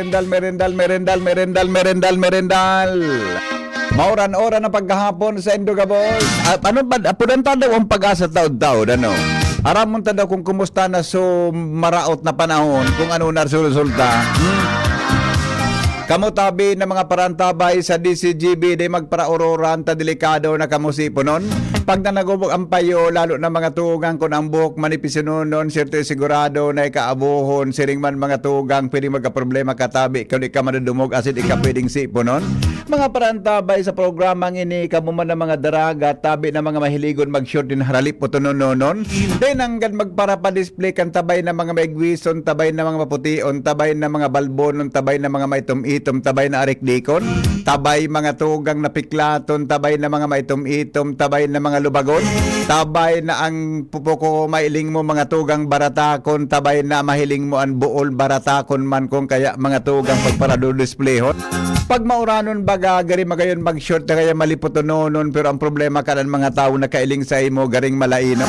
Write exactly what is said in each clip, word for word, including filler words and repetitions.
merendal, merendal, merendal, merendal, merendal, merendal. Mauran-uran na pagkahapon sa Indogabos. Ah, ano ba, apudan ta daw ang pag-asa taod-taod, ano? Aramon ta daw kung kumusta na so maraot na panahon, kung ano na resulta. Hmm? Kamo tabi na mga parantabay sa D C G B, di magparauroran ta delikado na kamo siponon. Pag nanagubog ang payo, lalo na mga tugang kun ang buhok manipis sunonon, siyerto sigurado na ikaabohon. Siring man mga tugang, pwedeng magkaproblema ka tabi kun di ka madudumog asin di ka pwedeng siponon. Mga parantabay sa programang ini, kamo man ang mga daraga, tabi na mga mahiligon mag-short din haralip o tunononon. Di nanggad magparapadisplay kan tabay na mga maigwison, tabay na mga mapution, tabay na mga balbonon, tabay na mga maitom-itom, tabay na arikdikon, tabay mga tugang na piklaton, tabay na mga maitom-itom, tabay na mga lubagon, tabay na ang pupuko mailing mo mga tugang baratakon, tabay na mahiling mo an buol baratakon man kung kaya mga tugang pagparadodisplehon. Pag mauranon baga, gari magayon mag-short na kaya malipotononon, pero ang problema kan mga tawo nakailing sa imo, garing malaino.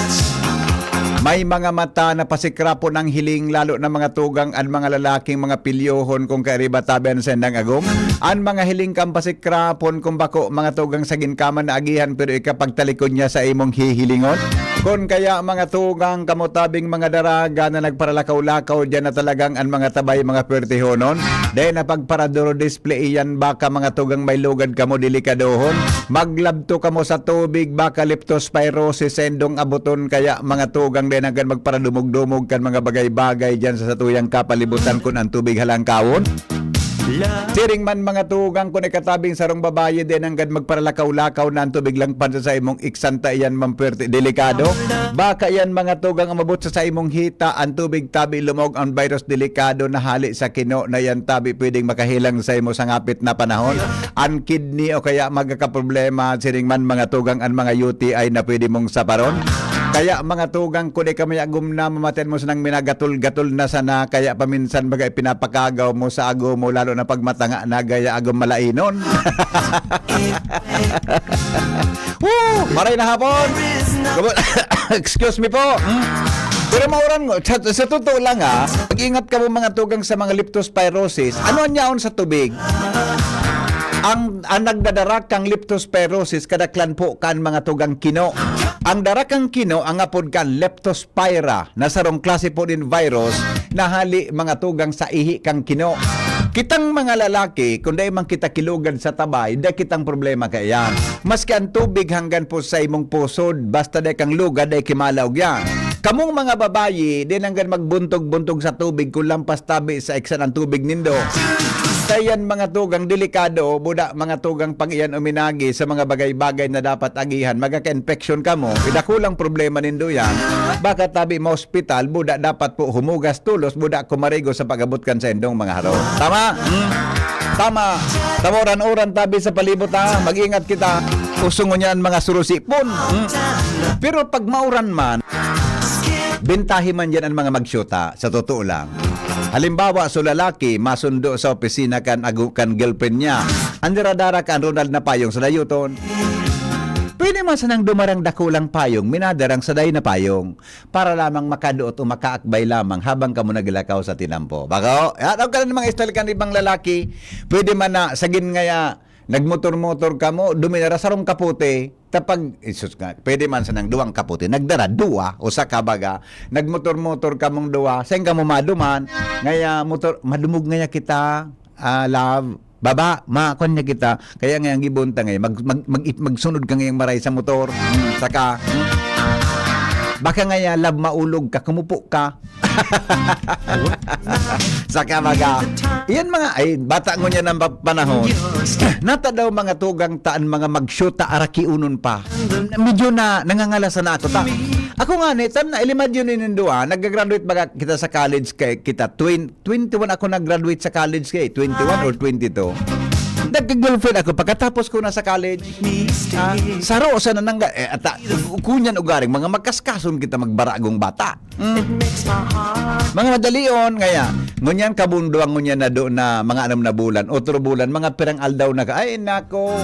May mga mata na pasikrapon ang hiling, lalo na mga tugang an mga lalaking mga pilyohon kung kairiba tabi an sendang agom. An mga hiling kan pasikrapon kung bako mga tugang sa ginkaman na agihan, pero ikapagtalikod niya sa imong hihilingon. Kun kaya mga tugang, kamo tabing mga daraga na nagparalakaw-lakaw diyan na talagang an mga tabay mga pwertehonon, dahil na pagparaduro display iyan, baka mga tugang may lugad kamo delikadohon. Maglabto kamo sa tubig, baka leptospirosis sa indong abuton, kaya mga tugang dahil hanggang magparadumog-dumog kan mga bagay-bagay diyan sa satuyang kapalibutan kun ang tubig halangkawon. Siring man mga tugang, kun ikatabing sarong babayi din hanggang magparalakaw-lakaw na ang tubig lang pansa sa imong iksanta iyan, mampwerte, delikado. Baka iyan mga tugang umabot sa, sa imong hita, ang tubig tabi lumog ang virus, delikado na hali sa kino na iyan tabi pwedeng makahilang sa imo sa ngapit na panahon. Ang kidney o kaya magkakaproblema, siring man mga tugang ang mga U T I na pwede mong saparon. Kaya mga tugang, kun di ka may agom na, mamatian mo sanang minagatol-gatol na sana, kaya paminsan baga ipinapakagaw mo sa agom mo, lalo na pag matanga na gaya agom malainon. Woo! Maray na hapon! Excuse me po. Hmm? Pero mauran mo, sa, sa totoo lang ha, mag-ingat kamo mga tugang sa mga leptospirosis. Ano an yaon sa tubig? Ang, ang nagdadara kang leptospirosis, kadaklan po kan mga tugang kino. Ang dara kang kino, ang apod kan leptospira, na sarong klase po din virus, na hali mga tugang sa ihi kang kino. Kitang mga lalaki, kung dai man kita kilugad sa tabay, dai kitang problema kaiyan. Maski ang tubig hanggan po sa imong pusod, basta dai kang lugad, dai kimalaog yan. Kamong mga babayi, di nanggan magbuntog-buntog sa tubig kung lampas tabi sa iksan ang tubig nindo. Kaya yan mga tugang delikado, buda mga tugang pag iyan uminagi sa mga bagay-bagay na dapat agihan, magkaka-infection kamo, idakulang problema nindo yan. Baka tabi maospital, buda dapat po humugas tulos, buda kumarigo sa pag-abot kan sa indong mga harong. Tama? Hmm? Tama. Tamoran-oran tabi sa palibot ha. Mag-ingat kita. Uso ngunyan mga surusipon. Hmm? Pero pag mauran man, bentahi man yan ang mga magsyuta, sa totoo lang. Halimbawa, so lalaki, masundo sa opisina kan agu-, kan girlfriend niya. An dara-dara kan Ronald na payong sa dayuton. Pwede man sanang dumarang dakulang payong, minadarang saday na payong, para lamang makaduot o makaakbay lamang habang kamo naglakaw sa tinampo. Bako, yan ang kanan mga style kan ibang lalaki. Pwede man na, sagin ngaya, nagmotor-motor kamo, duminara sarong kapote. Tapag, isus nga, pwede man sanang duwang kapote. Nagdara, duwa, o sa kabaga, nagmotor-motor kamong duwa, sain kamo maduman, ngaya motor, madumog ngaya kita, ah, love. Baba, ma, kwan niya kita. Kaya nga, ang gibon ta ngayon, mag, mag, mag, magsunod ka ngayong maray sa motor. Hmm, saka, hmm. Baka ngaya, love, maulog ka, kumupo ka. Saka mga, iyan mga, ay, bata ngunyan ang pa-, panahon. Nata daw mga tugang taan, mga magsyuta, arakiunon pa. Medyo na, nangangalasan na ako. Ta, ako nga ni, tan na, ilimad yun ininduan, nag-graduate baga kita sa college, kay kita, twen-, twenty-one ako nag-graduate sa college kay, twenty-one or twenty-two. Nagka-girlfriend ako pagkatapos ko na sa college. Ah, saro sa nanangga, eh, ata, kunyan ugaring, mga magkaskason kita magbaragong bata. Mm. Mga madalion, ngaya, ngunyan kabunduang ngunyan na do na mga anam na bulan, otro bulan, mga pirang aldaw na ka, ay, nako.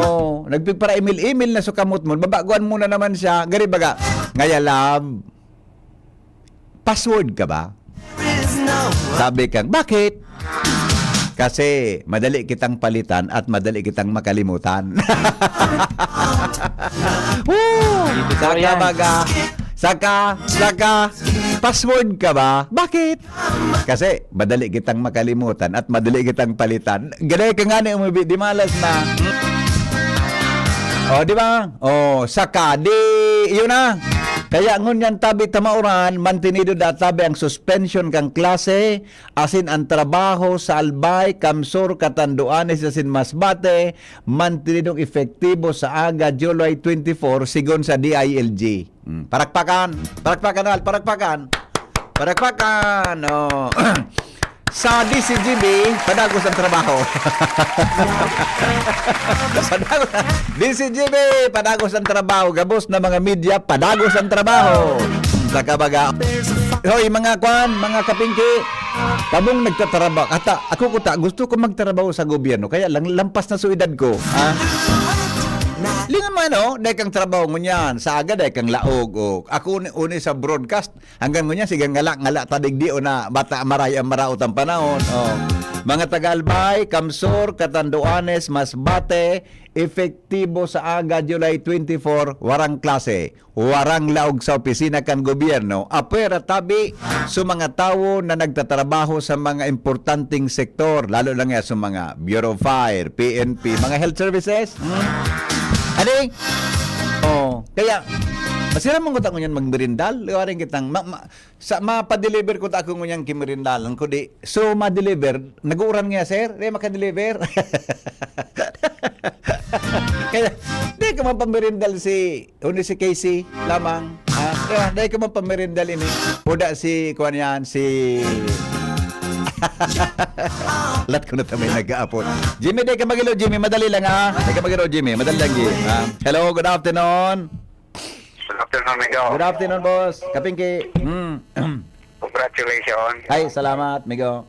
Oh, nagpipara-email-email na sa kamot mo, babaguan mo na naman siya, gari baga, ngaya, love. Password ka ba? Sabi kang, "Bakit?" Kasi madali kitang palitan at madali kitang makalimutan. Woo! Totoo Saka yan. Baga, saka, saka, password ka ba? Bakit? Kasi madali kitang makalimutan at madali kitang palitan. Gaday ka nga ni umibi, di malas na. O, di ba? O, saka, di, yun na. Kaya ngunyan tabi ta mauran, mantenido da tabi ang suspension kan klase, asin an trabaho sa Albay, Kamsur, Catanduanes asin Masbate, mantenidong epektibo sa aga July twenty-four, sigon sa D I L G. Mm, parakpakan, parakpakan, Al, parakpakan. Parakpakan, o. Sa D C G B, padagos ang trabaho. Padagos, D C G B, padagos ang trabaho. Gabos na mga media, padagos ang trabaho. Saka baga, hoy, mga kwan, mga kapingki, kamong nagtatrabaho. Ata, ako kuta, gusto ko magtrabaho sa gobyerno, kaya lang lampas na sa edad ko. Ha? Lingon mo, ano, dai kang trabaho ngunyan. Sa aga, dai kang laog. O, ako, uni, uni sa broadcast, hanggang ngunyan, sige, ngala, ngala, tadig di, o na, bata, maray ang maraot ang panahon. O. Mga taga Albay, Kamsur, Catanduanes, Masbate, epektibo sa aga, July twenty-four, warang klase, warang laog sa opisina kan gobyerno, apwera tabi sa mga tawo na nagtatrabaho sa mga importanteng sektor, lalo lang nga sa mga Bureau of Fire, P N P, mga health services. Hmm? Adi? Oh, kaya, masira mong kutang ngunyan magmerindal, liwaring kitang, ma, ma, sa, mapadeliver ko ta ako ngunyan kimirindalan, kundi, so, madeliver, nag-uuran nga, sir, di makadeliver. Kaya, di ka mapamirindal si, kundi si Casey lamang. Ha? Di ba? Di ka mapamirindal ini. Puda si, kuwan yan, si, lat ko na tamay nag-aapon. Jimmy, di ka magilo, Jimmy, madali lang, ha? Di ka magilo, Jimmy, madali lang, Jimmy. Ha? Hello, good afternoon. Good afternoon, Migo. Good afternoon, boss. Kapingki. Mm. Congratulations. Ay, salamat, Migo.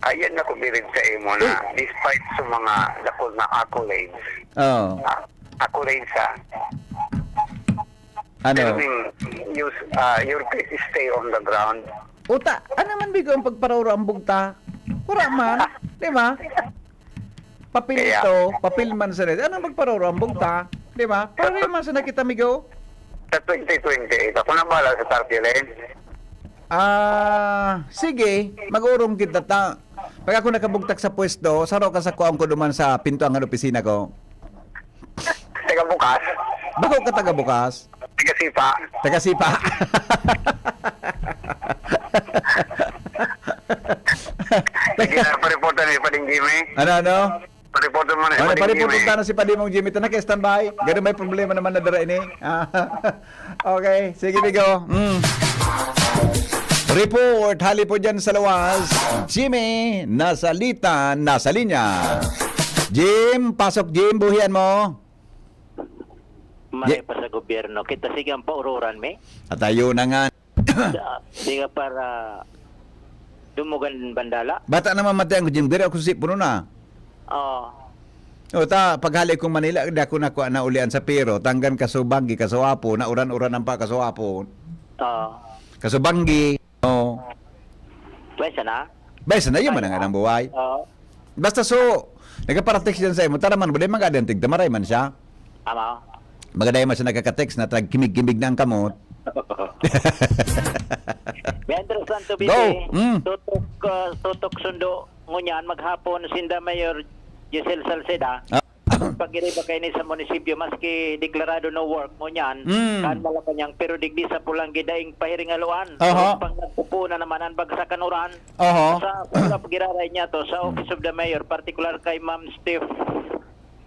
Ayan na kumirid sa imo na despite sa mga dakul na accolades. Oh. Ah, accolades, ha? Ano? Pero ning, you, ah, your feet stay on the ground. Uta, ano man, Migo, ang pagparoro ang bugta? Wala man, di ba? Papel Kaya ito, papel man sa rin. Anong magparoro ang bugta? Di ba? Parang man sa nakita, Migo. Sa twenty twenty-eight, ako na bahala sa turbulence. Ah, sige, mag-urong kita ta. Pag ako nakabugtak sa pwesto, saro ka sa kuwang ko duman sa pintuan ng opisina ko. Taga bukas? Bako ka taga bukas? Taga sipa? Taga sipa. Sige na, pareporta ni Pading Jimmy. Ano, ano? Pareporta mo na si Ano, Pading Jimmy. Pareporta na si Padimong Jimmy. Ito na, standby. Ganun may problema naman na dara ini. Ah, okay, sige, Migo. Mm. Report, hali po dyan sa lawas. Jimmy, Nasalita, nasa linya. Jim, pasok, Jim, buhian mo. Maray Ye- pa sa gobyerno. Kita sige ang paururan, mi? At ayun na nga. Sa, di ka para dumugan bandala? Bata naman mati ang Jim. Diri ako si puno na. Oo. O ta, paghali kong Manila, di ako nakuha na ulian sa Piro. Tanggan Kasubanggi, Kasuapo, nauran-uran ang pa Kasuapo. Oo. Kasubanggi, o. Pwede na? Basta na, yun man Ay, ang ah. anang buhay. Oo. Basta so, nagaparatext yan sa imo, tara man, buday mag-adantig, tamaray man siya. Tama. Magadayan man siya nagkakatext na tagkimig-kimig na ang kamot. Leandro Santo Go. Bibi, Mm. tutok, ah, tutok sundo ngunyan maghapon sinda Mayor Giselle Salceda. Ah. Pagiriba kaini sa munisipyo, maski deklarado no work ngunyan, Mm. kan Malacañang, pero digdi sa Pulanggi daing pahiringaluan. Aha. Pang nagpupunan naman ang bagsak kan uran. Aha. Sa, sa pagiraray niya to, sa Mm. Office of the Mayor, particular kay Ma'am Steph,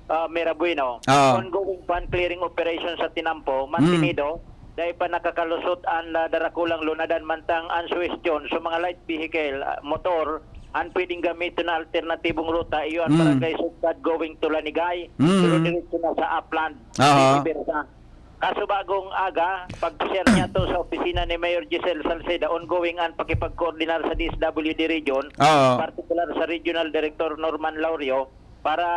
ah, Mirabueno, Ah. ongoing pan clearing operation sa tinampo, Mm. mantenido, dai pa nakakalusot an, ah, darakulang lunadan mantang an suwestyon sa mga light vehicle, ah, motor, an pwedeng gamiton na alternatibong ruta, iyo an Mm. Barangay Sugkad going to Lanigay, Mm. pero diretso na sa Upland, Aha. vice versa. Kaso bagong aga, pag-share niya to sa opisina ni Mayor Giselle Salceda, ongoing an pakipagkoordinar sa D S W D region, Oo. partikular sa Regional Director Norman Laurio, para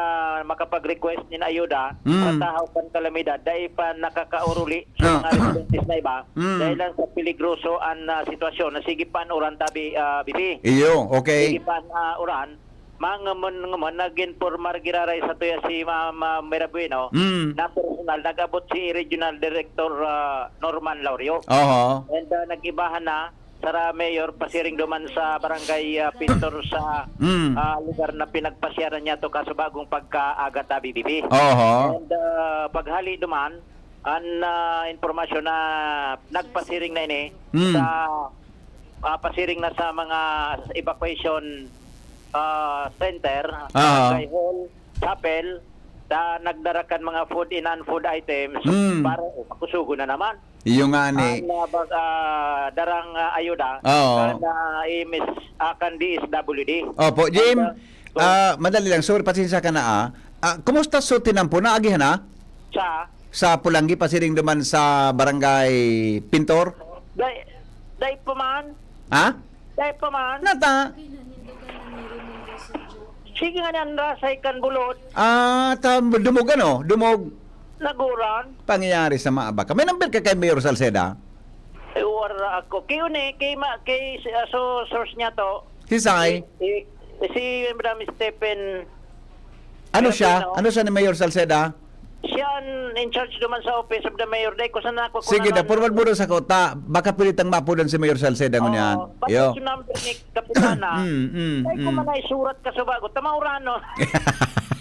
makapag-request nin ayuda Mm. sa tahaw kan kalamidad, dai pa nakakauruli sa Ah. mga residentes na iba, Mm. dahil lang sa peligroso an, ah, sitwasyon na sige pa an uran tabi, ah, B P. Iyo, okay. Sige pa an, ah, uran, mga man, mga man, nag-informar giraray sa tuya si Ma'am, ah, Mirabueno, Mm. na personal, nag-abot si Regional Director, ah, Norman Laurio. Oho. And, ah, nag-ibahan na, Sara Mayor, pasiring duman sa barangay, ah, Pintor sa, Mm. ah, lugar na pinagpasyaran niya to kaso bagong pagkaaga ta, B B B. Oho. And, ah, paghali duman, an, ah, impormasyon na nagpasiring na ini Mm. sa, ah, pasiring na sa mga evacuation, ah, center, Aha. barangay hall, chapel, ta nagdara kan mga food and non-food items Mm. para, oh, makusugo na naman. Iyo nga ni. An, ah, bag-, ah, darang, ah, ayuda, Oo. an, ah, imis, ah, kan D S W D. Opo, Jim, An, ah, so ah, madali lang. Sorry, pasensya ka na, ah. Ah, kumusta so tinampo? Naagihan na? Sa? Sa Pulanggi, pasiring duman sa Barangay Pintor? Dai, dai pa man. Ha? Dai pa man. Nata? Sige nga ni, an rasay kan bulod. Ah, ta-, dumog ano? Dumog. Naguran. Pangyayari sa maabak ka. May number ka kay Mayor Salceda? Eh, wala ako. Kay uni, kay ma-, kay, ah, so, source niya to. Si Sai? Eh, eh, si Madam Stephen Ano siya? Filipino. Ano siya ni Mayor Salceda? Siya an in charge duman sa Office of the Mayor. Dai ko sana ako Sige, kunan da, forward mo daw sa kota. Baka pwede tang maapodan si Mayor Salceda ngunyan. Oo, pati Yo. Sa number ni Kapitana. Mm, mm, Dai ko mm. man naisurat ka sa bago. Tama, urano.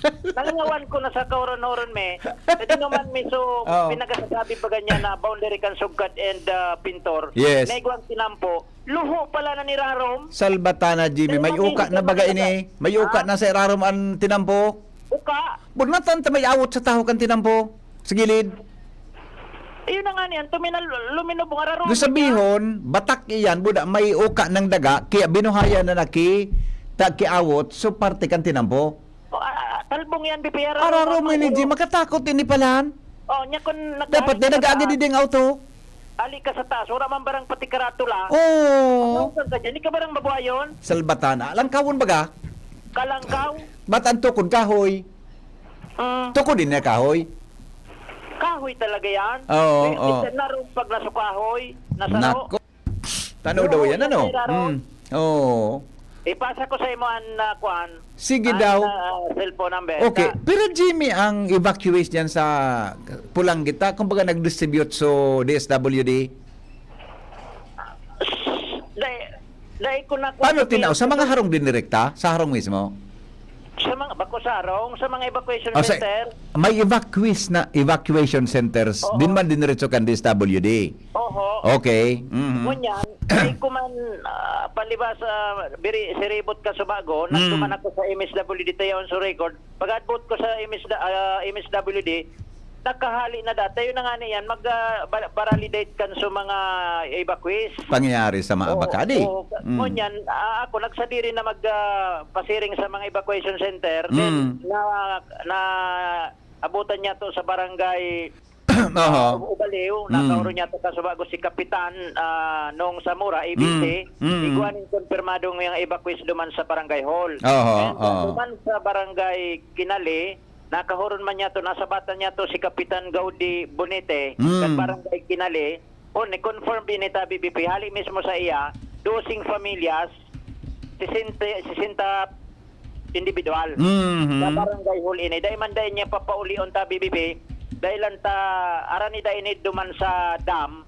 Nalingawan ko na sa kauran-uran, me. Pwede naman, me, so, Oo. pinagasasabi pa ganyan na boundary kan Sugkad and, ah, Pintor. Yes. Naigwang tinampo. Luho pala na ni Rarom. Salbatana, Jimmy. May Dahil uka na mabibigyan baga talaga. ini. May uka Ha? na sa Rarom ang tinampo. Uka. Bunatan ta may awot sa taho kan tinampo. Sa gilid. Ayun na nga niyan. Tuminal-, luminubong, ararom Gusto niya. sabihon, batak iyan, buda, may uka ng daga, kaya binuhayan na naki, ta-, kiawot, so parte kan tinampo. O, ah, ah, talbong yan, B P R. Ararom Ano, ini, ano? Jim. Makatakot ini palan. Oh, niya kung nag- Dapat na nag-aagi di ding auto. Ali ka sa taas, wala man barang pati karatula. Oo. Ano ka dyan? Di ka barang mabuhayon? Salbatana. Langkawon baga? Kalangkaw? Ba't ang tukod kahoy? Mm. Tukod din na kahoy? Kahoy talaga yan. Oo, May oo. Isa na rin pag nasukahoy, nasaro. Nako. Tano daw Oo, yan, ano? yan, sir, ano? Mm. Oo. Ipasa ko sa imo an, ah, kuan, Sige an, daw. ah, cellphone number. Okay. Sa Pero, Jimmy, ang evacuees dyan sa Pulang Gita, kumbaga nag-distribute so D S W D? Dai, dai ko na Paano kuan tinaw? Sa mga sa harong din direkta? Sa harong mismo? Sa mga, bako sa harong, sa mga evacuation Oh, sa, center. may evacuees na, evacuation centers. Oo. Din man diniretso kan D S W D. Oho. Okay. Mhm. Ngunyan, ay kuman, ah, palibas, ah, biri, siribot ka sa bago, Mm. nagduman ako sa M S W D, tayaon sa record. Pag-abot ko sa M S, ah, M S W D, nakahali na data. Yun na nga niyan, mag, ah, ba-, baralidate kan sa mga evacuees. Pangyayari sa mga Oo, abakadi. oo. Mm. Ngunyan, ah, ako, nagsadiri na mag, ah, pasiring sa mga evacuation center. Then, Mm. na, na abutan niya to sa barangay Oho. ah, Ubaliw, Mm. nakauro niya to kasubago si Kapitan, ah, Nong Zamora, A B C, Mm. Mm. igwa nin kumpirmadong yang evacuees duman sa barangay hall. Oho, And, ah, oho. duman sa barangay Kinali, Nakahuron man niya to, nasabatan niya to si Kapitan Gaudi Bonete, Mm. kan Barangay Kinali. O, ni-confirm din ni Tabi B P, hali mismo sa iya, dosing pamilyas, sesenta, sesenta individual Mhm. sa Barangay Hall ini. Dai man dai niya papaulion, Tabi B P, dahil lang ta, arani dai ni duman sa dam,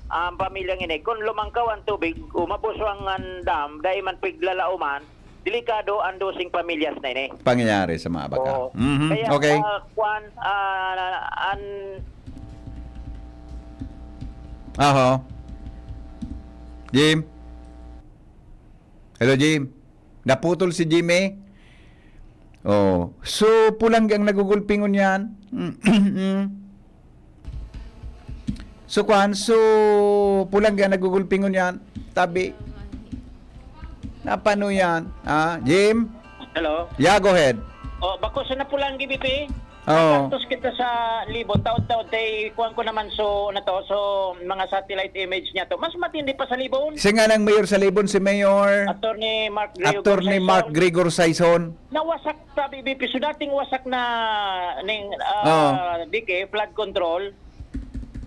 ang pamilyang ini. Kung lumangkaw ang tubig, umabos ang, ang dam, dai man piglalauman, delikado ang dosing pamilyas na ini. Pangyayari sa mga baka. Oo. Mhm. Kaya, Okay. ah, kwan, ah, an Aho. Jim? Hello, Jim? Naputol si Jim eh. Oh. So, pulanggi ang nagugulpi ngunyan. Mm. So, kwan, so, pulanggi ang nagugulpi ngunyan. Tabi. Napano yan? Ah, Jim? Hello? Yeah, go ahead. Oh, bako sa napulanggi, B P. Oo. Gastos kita sa Libon, taod-taod, tay, kuwan ko naman, so, na to, so, mga satellite image niya to. Mas matindi pa sa Libon. Siya nga ng mayor sa Libon, si Mayor Attorney Mark Gregor Attorney Mark Saison. Gregor Saison. Nawasak, sabi, B P, so dating wasak na ning, ah, Oo. D K, flood control,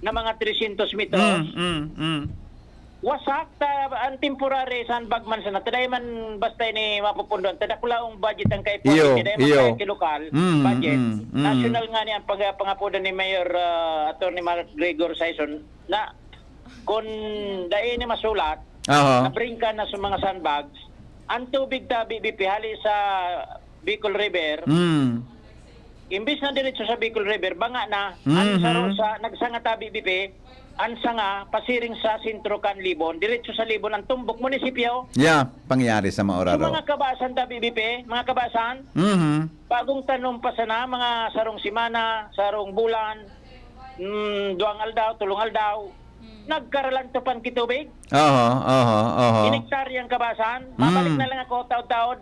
na mga three hundred meters. Mm, mm, mm. Wasak ta, ang temporary sandbag man sana, ta dai man basta ini mapupundoan, ta dakulaong budget ang kaipuhan, Iyo, ta dai man iyo. kaya kilokal Mm, budget. mm, mm. National nga ni ang pag-, pangapodan ni Mayor, ah, Attorney Mark Gregor Saison na kun dai ni masulat, Aha. nabringka na sa mga sandbags, ang tubig ta, B B P, hali sa Bicol River, Mm. imbis na diretso sa Bicol River, banga na. Ang Mhm. sa Rosa, nagsanga ta, B B P, ang sanga, pasiring sa sentro kan Libon, diretso sa Libon, ang tumbok munisipyo. Yeah, pangyayari sa Maura So, raw. mga kabasan ta, B B P, mga kabasan, Mhm. bagong tanom pa sana, mga sarong semana, sarong bulan, mm, duwang aldaw, tulong aldaw, nagkaralantopan kitubig. Aha, aha, aha. Inektaryang kabasan. Mabalik Mm. na lang ako, taod-taod.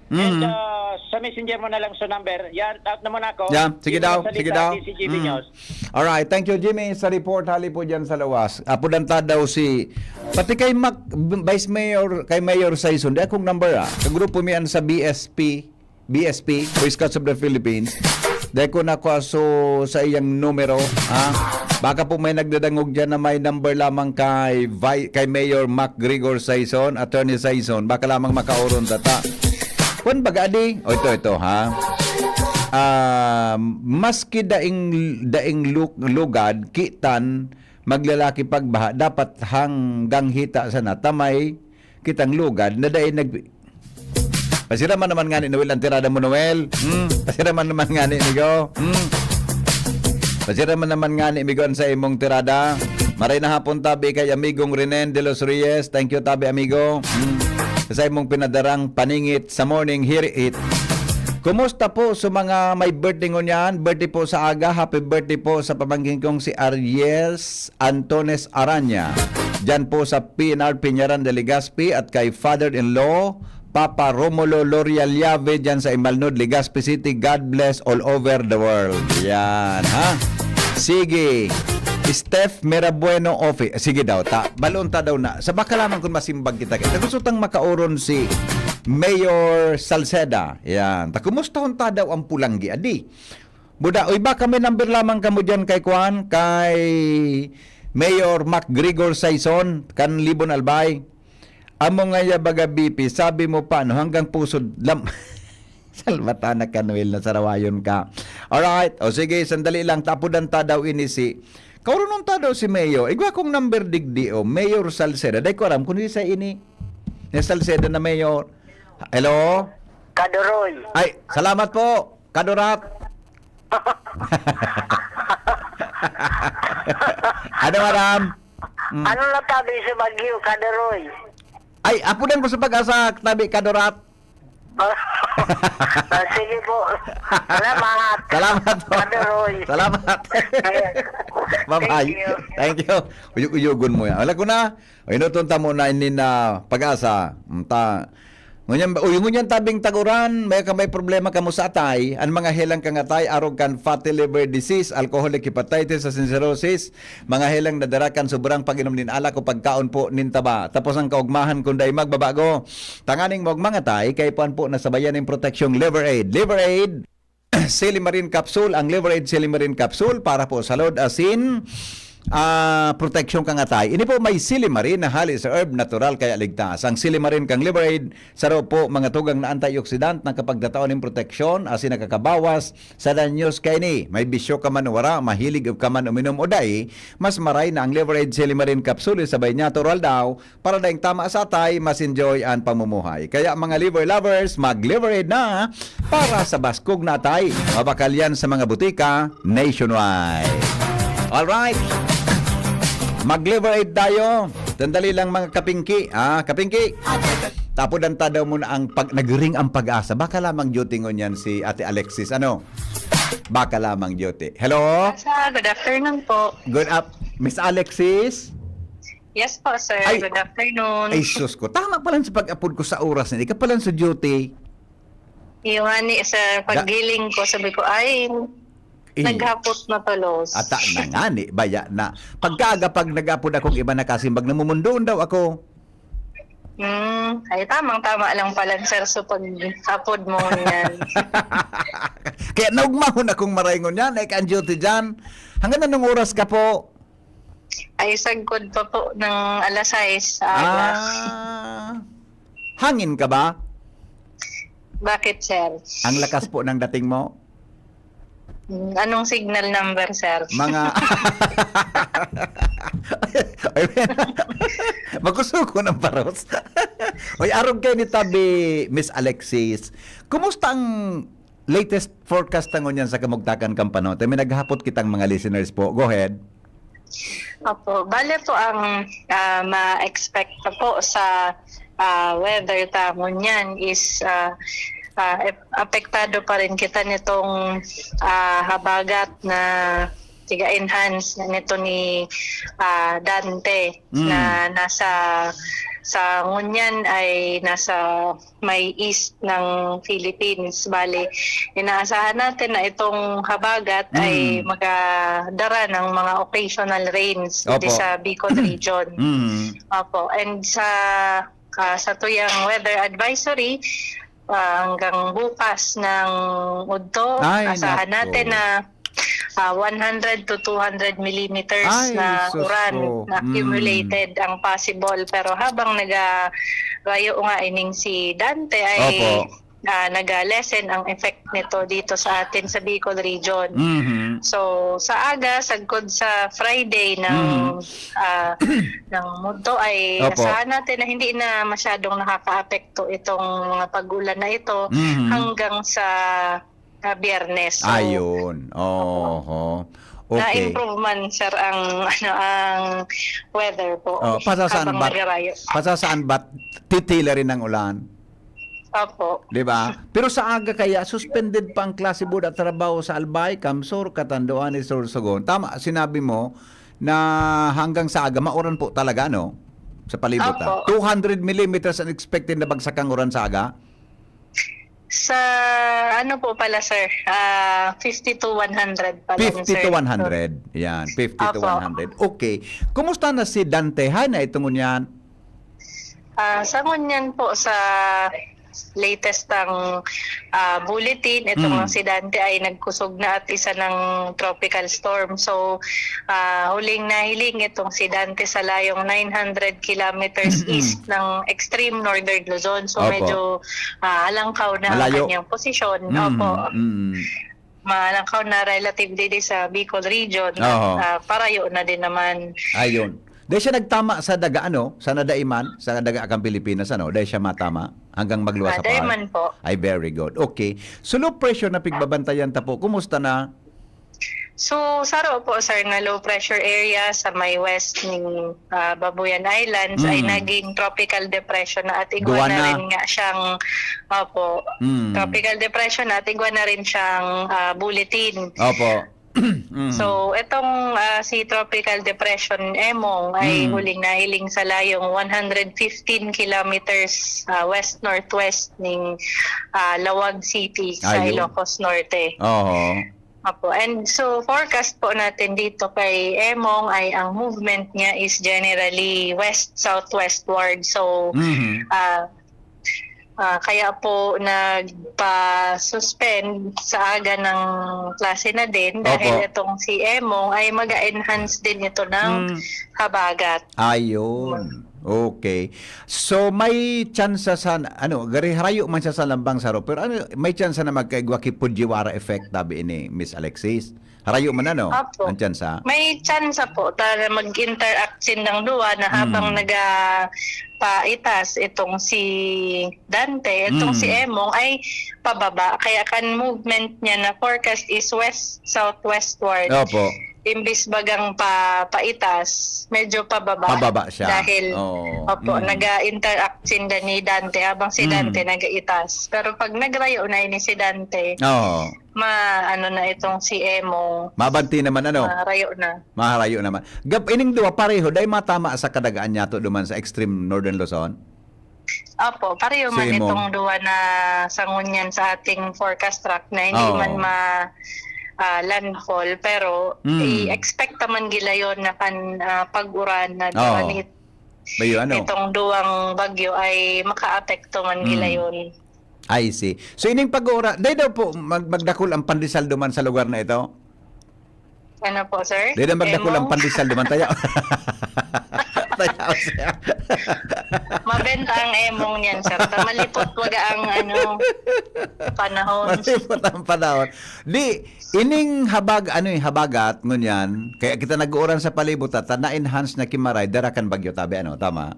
And, Mm. ah, sa messenger mo na lang sa number. Yan, out na muna ako. Yeah, sige Dito daw, sa sige Lita, daw. D C G B Mm. News. Alright, thank you, Jimmy, sa report hali po dyan sa lawas. Apo, danta daw si, pati kay Mac, Vice Mayor, kay Mayor Saison, di akong number, ah. Kagrupo mi yan sa B S P, B S P, Boy Scouts of the Philippines. Dai ko na kuha so sa iyang numero, ha? Baka po may nagdadangog dyan na may number lamang kay Vi-, kay Mayor Mac Gregor Saison, Attorney Saison. Baka lamang makauron tata. Kwan baga, adi? O, ito, ito, ha? Ah, maski daing, daing lu-, lugad, kitan, maglalaki pagbaha, dapat hanggang hita sana, tamay, kitang lugad, na dai nag-, Pasiraman naman ngani, Noel, ang tirada mo, Noel. Hmm, pasiraman naman ngani, amigo. Hmm. Pasiraman naman ngani, amigo, ang sa imong tirada. Maray na hapon, tabi kay amigong Renen de los Reyes. Thank you, tabi, amigo. Hmm. Sa imong pinadarang paningit sa morning, hear it. Kumusta po sa mga may birthday ngunyan? Birthday po sa aga. Happy birthday po sa pamangkin kong si Aries Antones Aranya. Diyan po sa P N R Piñaran de Legazpi at kay father-in-law Papa Romulo Loria Llave dyan sa Imalnod, Legazpi City. God bless all over the world. Yan, ha? Sige. Steph Mirabueno Office. Sige daw, ta. Balon ta daw na. Sa baka lamang kung masimbag kita. Kaya gusto tang makauron si Mayor Salceda. Yan. Ta, kumustahon ta daw ang pulanggi, adi? Buda, uy, baka may number lamang kamo dyan kay Kwan, kay Mayor Mac Gregor Saison, kan Libon Albay. Amo nga ya baga, B P, sabi mo pa, no, hanggang pusod lam-, Salvatana ka, Noel, na sarawayon ka. Alright. O sige, sandali lang. Tapudan ta daw ini si, kaurunon ta daw si Mayor. Igwa kong number digdi, o, Mayor Salceda. Dai ko aram kung isa ini. Ni Salceda na Mayor. Hello? Kadoroy. Ay, salamat po. Kadorat. Ano, madam? Mm. Ano na tabi sa Baguio, Kadoroy? Ay, apudan ko sa Pag-asa, tabi, Kadorat. Ah, sige po. Salamat. Salamat po. Kadoroy. Salamat. Ayan. Bye-bye. Thank you. Thank you. Uyog-uyogon mo yan. Wala ko na. O, inuton ta mo na ini na Pag-asa. Mm, ta-, ngunyan, uy, ngunyan tabing taguran, may ka may problema kamo sa atay, ang mga helang kangatay, arog kan fatty liver disease, alcoholic hepatitis, sa cirrhosis, mga helang nadara kan sobrang pag-inom nin alak o pagkaon po nin taba. Tapos ang kaugmahan kung dai magbabago. Tanganing maugmang atay, kay puan po nasabayan nin proteksyong Liver Aid. Liver Aid! Silimarin capsule, ang Liver Aid Silimarin capsule para po sa load asin, ah, proteksyon kan atay. Ini po may silimarin na hali sa herb natural kaya ligtas. Ang silimarin kang Liver Aid, saro po mga tugang na antioxidant na kapagtatao nin proteksyon asin nakakabawas sa danyos kaini. May bisyo ka man o wara, mahilig ka man uminom o dai, mas maray na ang Liver Aid Silimarin capsule, sabay natural daw, para daing tama sa atay, mas enjoy an pamumuhay. Kaya mga liver lovers, mag-Liver Aid na para sa baskog na atay. Mabakal yan sa mga butika nationwide. Alright. Mag-Liver Aid tayo. Sandali lang mga kapingki. Ah, kapingki. Tapudan ta daw muna ang pag nagring ang pag-asa. Baka lamang duty ngunyan si Ate Alexis. Ano? Baka lamang duty. Hello? Sa, good afternoon po. Good up, Miss Alexis? Yes po, sir. Ay, Good afternoon. Ay, sus ko. Tama pa lang sa pag-apod ko sa oras na. Ika pa lang sa duty. Yung ani, sir, paggiling ko, sabi ko, ay, Eh, naghapot na tulos. Ata na nga ni, baya na. Pagkaaga pag nag-apod akong iba nakasimbag, namumundon daw ako. Hmm, ay, tamang-tama lang pala, sir. So, pag-apod mo yan. Kaya naugmahon akong maray ngunyan, ay ka ang duty dyan. Hanggang anong oras ka po? Ay, sagkod pa po ng alas sais sa aga. Ah, hangin ka ba? Bakit, sir? Ang lakas po ng dating mo? Hmm, anong signal number, sir? Mga... Ay, makusog ko ng paros. Oy, arog kayo ni Tabi, Miss Alexis. Kumusta ang latest forecast ta ngunyan sa kamugtakan kan panahon? Tayo may naghapot kitang mga listeners po. Go ahead. Opo. Bale po ang ah, ma-expect na po sa ah, weather ta ngunyan is ah, ah, ep- apektado pa rin kita nitong ah, habagat na tiga-enhance nito ni ah, Dante Mm. na nasa sa ngunyan ay nasa may east ng Philippines. Bali, inaasahan natin na itong habagat Mm. ay magadara ng mga occasional rains dito Opo. sa Bicol region. Mm. Opo. And sa ah, sa tuyang weather advisory, ah, hanggang bukas ng udto, Ay, asahan nako. natin na ah, one hundred to two hundred millimeters Ay, na sus uran ko. na accumulated ang possible. Pero habang nagarayo nga ining si Dante ay Opo. ah, naga-lessen ang effect nito dito sa atin sa Bicol region. Mhm. So, sa aga, sagkod sa Friday ng Mhm. ah, ng udto ay Opo. asahan natin na hindi na masyadong nakakaapekto itong mga pag-ulan na ito Mhm. hanggang sa ah, Biyernes. So, Ayun. Oho. Okay. Na-improve man, sir, ang ano ang weather po. Oh, pasasaan habang ba? Nagarayo. Pasasaan ba? Titila rin ng ulan. Opo. Di ba? Pero sa aga kaya, suspended pa ang klase board at trabaho sa Albay, Kamsur, Catanduanes, Sorsogon. Tama, sinabi mo na hanggang sa aga, mauran po talaga, no? Sa palibot, ah. Opo. Two hundred millimeters ang expected na bagsak ang uran sa aga? Sa ano po pala, sir? Ah, fifty to one hundred pala, Fifty sir. to one hundred. Yan, fifty to Opo. one hundred. Okay. Kumusta na si Dante? Hay na itong yan. Ah, sa ngunyan po, sa latest ang ah, bulletin, itong Mm. ang si Dante ay nagkusog na at isa ng tropical storm. So, ah, huling nahiling itong si Dante sa layong nine hundred kilometers Mm-mm. east ng extreme northern Luzon. So, Opo. medyo ah, alangkaw na Malayo. ang kanyang posisyon. Mm, Opo. mm. Malangkaw na relatively di sa Bicol region. Oo. Ah, parayo na din naman. Ayun. Dahil siya nagtama sa daga, ano? Sa nadaiman, sa daga kang Pilipinas, ano? Dahil siya matama hanggang magluwas sa Ah, dahil pahal. man po. Ay, very good. Okay. So, low pressure na pigbabantayan ta po. Kumusta na? So, saro po, sir, na low pressure area sa may west ng ah, Babuyan Islands ay Mm. naging tropical depression na at igwa Duwa na na. rin nga siyang, opo, Mm. tropical depression na at igwa na rin siyang ah, bulletin. Opo. Mm. So, itong ah, si Tropical Depression Emong ay Mm. huling nahiling sa layong one hundred fifteen kilometers ah, west-northwest ning ah, Laoag City sa Ayun. Ilocos Norte. Oho. Opo. And so, forecast po natin dito kay Emong ay ang movement niya is generally west-southwestward. So, Mhm. ah, Ah, kaya po nagpa-suspend sa aga ng klase na din dahil Opo. itong si Emong ay mag-a-enhance din ito ng Mm. habagat. Ayun. Okay. So, may tsansa sa, ano, gari harayo man siya sa lambang saro, pero ano, may tsansa na magkaigwa ki Fujiwara effect, tabi ini, Miss Alexis? Harayo man, ano? Opo. Ang tsansa? May tsansa po ta na mag-interact sindang duwa na habang Mm. nagapaitas itong si Dante, itong si Mm. Emong ay pababa. Kaya kan movement niya na forecast is west-southwestward. Opo. Imbis bagang pa-, paitas, medyo pababa. Pababa siya. Dahil, Oo. opo, Mm. naga-interact sinda ni Dante habang si Mm. Dante nagaitas. Pero pag nagrayo na ini si Dante, Oo. ma-, ano na itong si Emong. Mabanti naman, ano? Marayo na. Maharayo naman. Gab-, ining duwa, pareho, dai matama sa kadagaan niyato duman sa extreme Northern Luzon? Opo, pareho man Simo. itong duwa na sa ngunyan sa ating forecast track na hindi Oo. man ma-, ah, landfall, pero Mm. i-expect naman gilayon na kan, ah, pag-uran na Oo. duwa ni Bayo, ano? itong duwang bagyo ay makaapekto man Mm. gilayon. I see. So, ining pag-uura, dai daw po mag-, magdakul ang pandesal duman sa lugar na ito? Ano po, sir? Dai daw magdakul ang Emong? pandesal duman, tayaw. Tayaw siya. Mabenta ang emong niyan, sir. Ta malipot waga ang, ano, panahon. Malipot ang panahon. Di, ining habag-, ano eh, habagat, ngunyan, kaya kita nag-uuran sa palibot, ta na-enhance na kimaray, dara kan bagyo, tabi, ano, tama?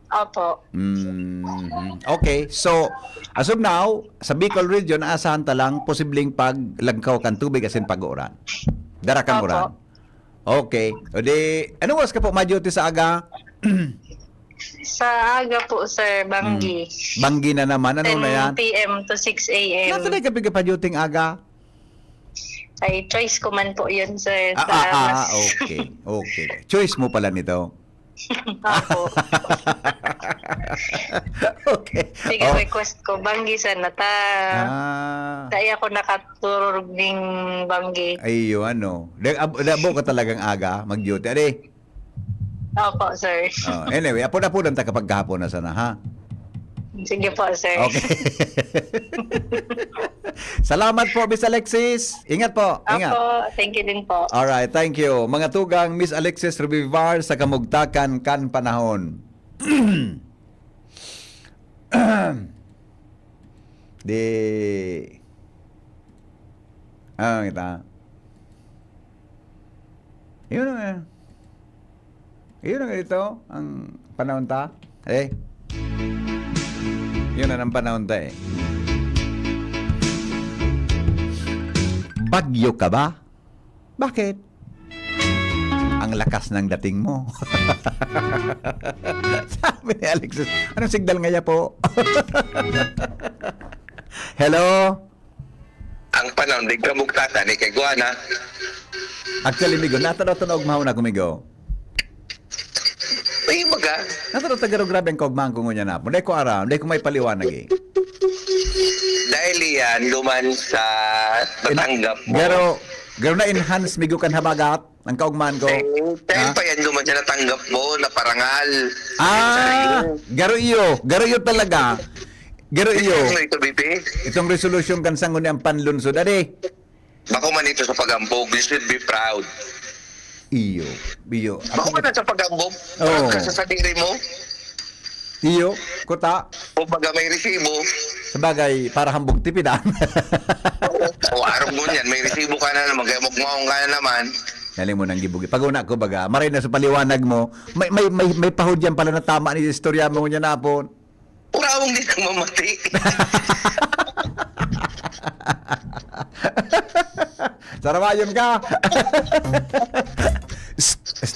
Opo. Mhm. Okay. So, as of now, sa Bicol region, aasahan ta lang posibleng paglagkaw kan tubig asin pag-uuran. Dara kan Opo. uran. Okay. O di, anong oras ka po ma-duty sa aga? Sa aga po, sir, banggi. Hmm. Banggi na naman. Ano na yan? Ten P M to six A M. Nasa na ka pa-duty aga? Ay, choice ko man po yun, sir. Ah, Sa ah, ah, mas okay. Okay. Choice mo pala nito. Opo. Okay. Sige, Oh. request ko, banggi sana ta. Ah. Kaya ako nakaturog ning banggi. Ay, yun, ano. Da-, ab-, dabo ka talagang aga, mag-duty. Ade? Opo, sir. Oh, anyway, apod-apodan ta kapag kahapon na sana, ha? Sige po, sir. Okay. Salamat po, Miss Alexis. Ingat po. Ingat. Opo, thank you din po. Alright, thank you. Mga tugang, Miss Alexis Revivar sa Kamugtakan kan Panahon. Di, ah, kita. Yun ang, eh. Yun ang ito, ang panahon ta. Eh. Yun ang panahon ta, eh. Bagyo ka ba? Bakit? Ang lakas ng dating mo. Sabi ni Alexis, "Anong signal ngaya po?" Hello? Ang panahon, di ka mugtatan, eh, kay Guana. Actually, migo, natanaw-tanaw mahaw na kumigo. Ay, maga. Natanaw ta garo grabe ang kaugmahan ko ngunyan na. Dai ko aram, dai ko may paliwanag eh. Dahil yan, duman sa natanggap mo. Garo, garo na-enhance, migo kan habagat, ang kaugmahan ko. Eh, dahil Ha? pa yan, duman sa natanggap mo na parangal. Ah, Sa'yo. garo iyo, garo iyo talaga. Garo iyo. Ano ito, Bibi? Itong resolution kan sangguniang panlunsod, ade. Bako man ito sa pag-ambog, you should be proud. Iyo, iyo. Bako man sa pag-ambog, Oo. proud ka sa sadiri mo. Iyo, kuta. Kumbaga may resibo. Sabagay, para hambog tipidan. O, arog mo niyan, may resibo ka na naman, kaya mugmaong ka na naman. Galing mo nang gibugi. Pag una ko, baga, maray na sa paliwanag mo, may, may, may, may pahudyan pala na tama ni istorya mo niya napon. Urawang di nang mamati. Sarawayon ka.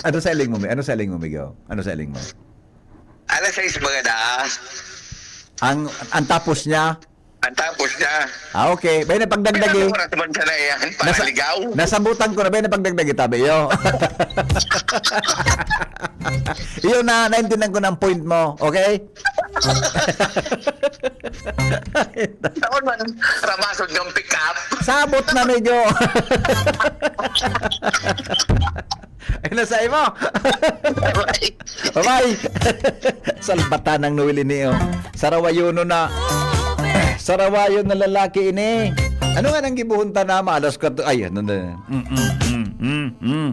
Ano sa iling mo, Mi? Ano sa iling mo, Migo? Ano sa iling mo? Alas sais baga daa. Ang, ang tapos niya? Ang tapos niya. Ah, okay. Bay, napagdagdag eh. Pero oras man siya na yan, para Nasa-, ligaw. nasabutan ko na, bay, napagdagdag eh, tabi, yo. Iyo na, naintindihan ko na ang point mo, okay? Saan man, rabasod ng pick-up. Sabot na medyo. Ay, nasa imo. Bye-bye. Salbatan ng Noel ini, oh. Sarawayono na. Sarawayon na lalaki ini. Ano nga nang gibuhon ta na? Maalas ka to. Ay, ano na? Mm, mm, mm, mm, mm.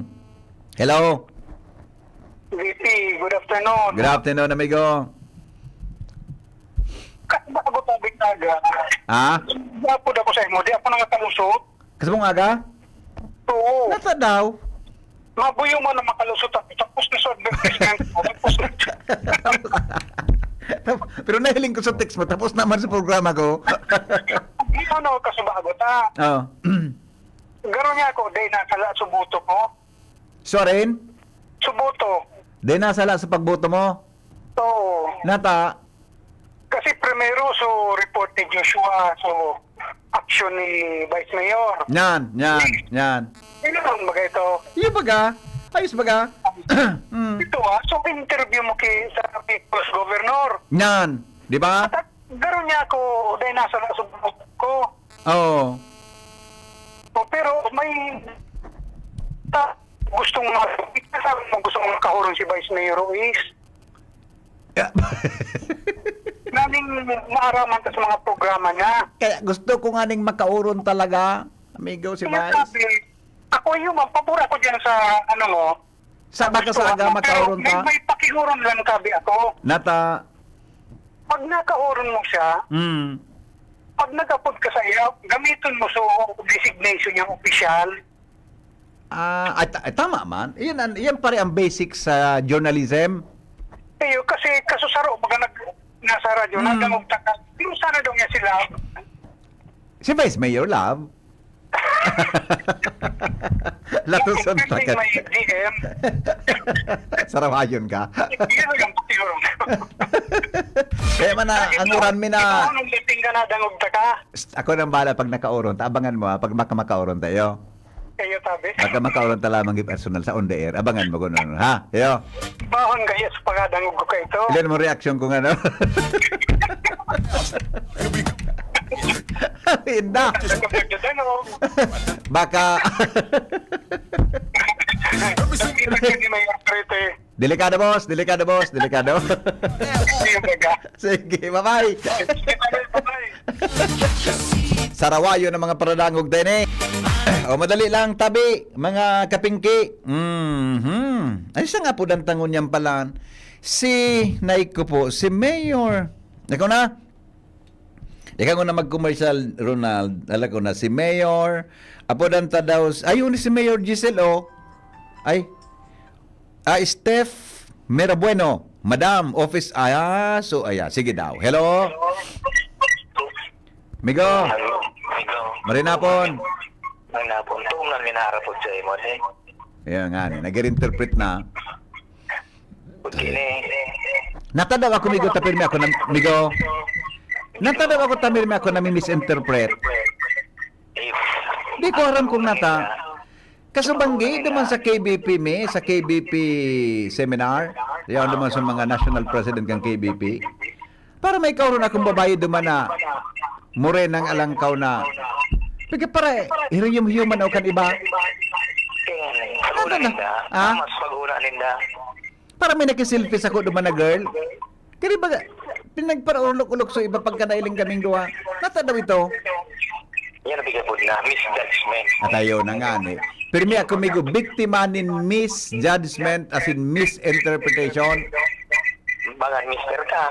Hello? V P, good afternoon. Good afternoon, amigo. Kasi bago tabi kaga, Ha? Dapat ako sa imo, di ako nangatalusot. Kasi mong aga? Oo. Nasa daw? Mabuyo man ang makalusot ako. Tapos na sa advertisement ko. Tapos na. Pero nahiling ko sa text mo, tapos naman sa programa ko. Di ano, kasi bago ta. Oh. Garo niya ako, di nakala, subuto ko. Sorry? Suboto. Di nasala sa pagboto mo? Oo. Nata? Kasi primero, so report ni Joshua, so action ni Vice Mayor. Yan, yan, yan. Yun lang baga ito. Yung baga? Ayos baga? Mm. Ito ah, so interview mo kay sa People's Governor. Yan, di ba? At garo niya ako, dahil nasa nasa ko. Oo. O, pero may ta, gustong ma-, sabi mo gustong makahuron si Vice Mayor Ruiz. Yeah. Naning naaraman ta sa mga programa niya. Kaya gusto ko nga ning makauron talaga, amigo, si Vice. Sabi, ako yung mapapura ko dyan sa, ano mo, sa baka sa aga, makauron ta. May, may pakihuron lang, sabi ako. Nata. Pag nakauron mo siya, Mm. pag nag-apod ka sa iya, gamiton mo so designation niyang opisyal. Ah, ay, ta-, ay, tama man. Iyan ang, iyan pare ang basic sa journalism. Iyo, kasi kasusaro, baga nag-, nasa radyo, Hmm. nadangog ta ka. Pero sana daw niya sila. Si Vice Mayor, love. Latusan pa ka. May D M. Sarawayon ka. Hindi ko yung pakiurong. Kaya man na, ang uran mi na. Ikaw, nung dating ka, nadangog ta ka. Psst, ako nang bahala pag nakauron ta. Abangan mo, ha, pag baka makauron tayo. Kayo, tabi. Baka makauron ta lamang yung personal sa on the air. Abangan mo kung ano, ha? Yo. Bahon kayo sa pagkadangog ko kayo to. Ilan mo reaksyon kung ano? Inda. Ano ka pagdadangog? Baka. Nakita ka ni Mayor Prete. Delikado, boss. Delikado, boss. Delikado. Sige, baga. Sige, bye-bye. Sige, bye-bye. Sarawayo ng mga paradangog din eh. O, madali lang, tabi, mga kapingki. Mhm. Ay, siya nga po, dantangon niyan pala. Si Nay ko po, si Mayor. Ikaw na? Ikaw na mag-commercial, Ronald. Alam ko na, si Mayor. Apo, danta daw. Ayun, si Mayor Giselle, oh. Ay. Ah, Steph Mirabueno. Madam, office. Ah, so, ayan. Sige daw. Hello? Migo. Hello, amigo. Marinapon. Marinapon. Tuom na minarapod sa imo, eh. Ayan nga, eh. Nag-reinterpret na. Kini. Natadaw ako, migo, ta pirmi ako na, migo. Natadaw ako, ta pirmi ako na mi-misinterpret. Di ko aram kung nata. Kasubanggi, duman sa K B P mi, sa K B P seminar, yan duman sa mga national president kan K B P. Para may kauron akong babae duman na morenang alangkaw na. Pagka para, hiriyom-hiyoman o kan iba. Kaya nga, Ano pag-una na? ninda, Ah? mas pag-una ninda. Para may nakiselfie sa ko duman na girl. Kaya ba, pinagparaulok-ulok sa iba pagka nailing kaming duha. Nata daw ito. Yan ang bigay po na misjudgment. At ayaw na nga ni. Pirmi ako, migo, biktima nin misjudgment, as in misinterpretation. Bangan mister ka.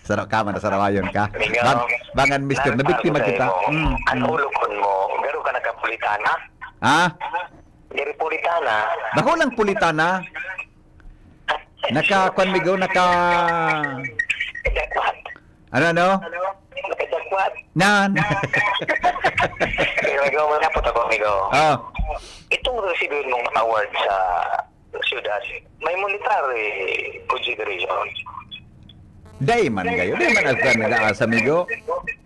Saro ka man, sarawayon ka. Ikaw, Bang-, bangan, mister, nabiktima kita. Mm, Ang mm. ulokon mo, garo ka nagkapulitan, ha? Ha? Diri pulitana. Bako lang pulitana. Naka, kwan, migo, naka Dakwat. Ano, ano? Dakwat. Nan. Amigo, wala po ako, amigo. Oh. Itong resibihan mong award sa syudad, may monetary consideration. Dai man kayo, dai man ako nag-aasa, migo.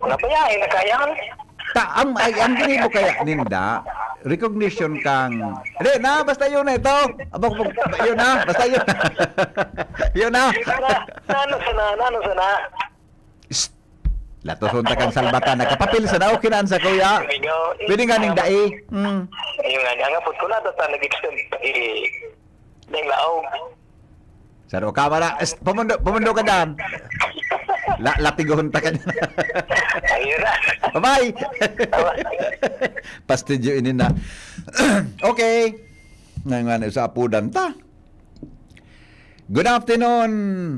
Nabayaan na kaya? Ta, ang, ay, ang gribo kaya ninda, recognition kang, hindi na, basta yun na ito. Abang, abang, yun na, basta yun. Yun na. Yun na. Nano sana, nano sana? Shh. Latoson ta kang salbatan. Nagkapapil sana. Okay na, ansa, kuya. Ikaw, eh, Pwede nga ning ang dai. Mm. Ayun nga, ang apod ko na, tata, nag-extend, eh, ng laog. Saro ka, mara. Shh, pumundo, pumundo ka dyan. La, latigohon ta ka dyan. Ayun na. Bye-bye. Bye-bye. Pastidyo ini na. Okay. Ngayon nga na sa apudan ta. "Good afternoon.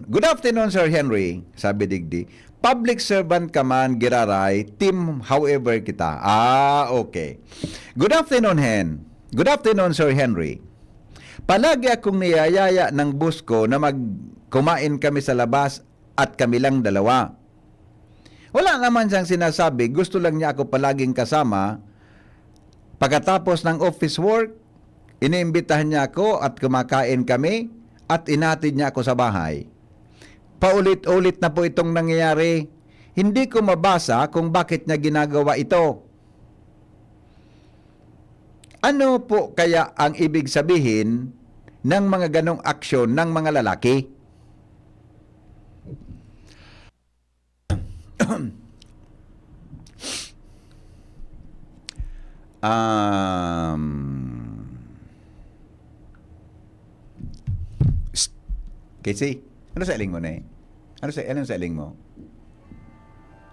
Good afternoon, Sir Henry," sabi digdi. "Public servant ka man, giraray, team however kita." Ah, okay. "Good afternoon, Hen. Good afternoon, Sir Henry. Palagi akong niyayaya ng boss ko na mag-, kumain kami sa labas at kami lang dalawa. Wala naman siyang sinasabi, gusto lang niya ako palaging kasama. Pagkatapos ng office work, iniimbitahan niya ako at kumakain kami at inatid niya ako sa bahay. Paulit-ulit na po itong nangyayari. Hindi ko mabasa kung bakit niya ginagawa ito. Ano po kaya ang ibig sabihin ng mga ganong aksyon ng mga lalaki?" Um, Psst. Casey, ano sa iling mo na eh? Ano sa, ano sa iling mo?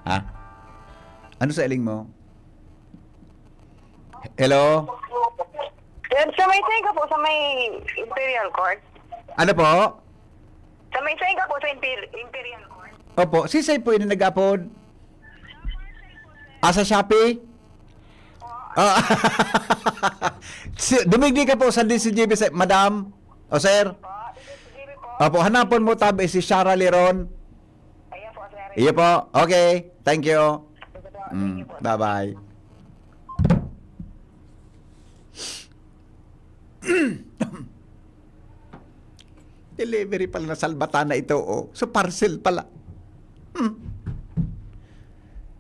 Ha? Ano sa iling mo? Hello? Sir, sa may tenga po, sa may Imperial Court. Ano po? Sa may tenga po, sa Imper-, Imperial Court. Opo, sisay po ini nag-apod? Ah, sa Shopee? Ah, si, dumigdi ka po sa D C G B, sa, madam o sir. Opo, hanapon mo tabi si Shara Liron. Ayan po, sir. Iyo po. Okay. Thank you. Sige po. Mm, thank you po. Bye-bye. Delivery pala na salbatana ito, oh. So, parcel pala. Hmm.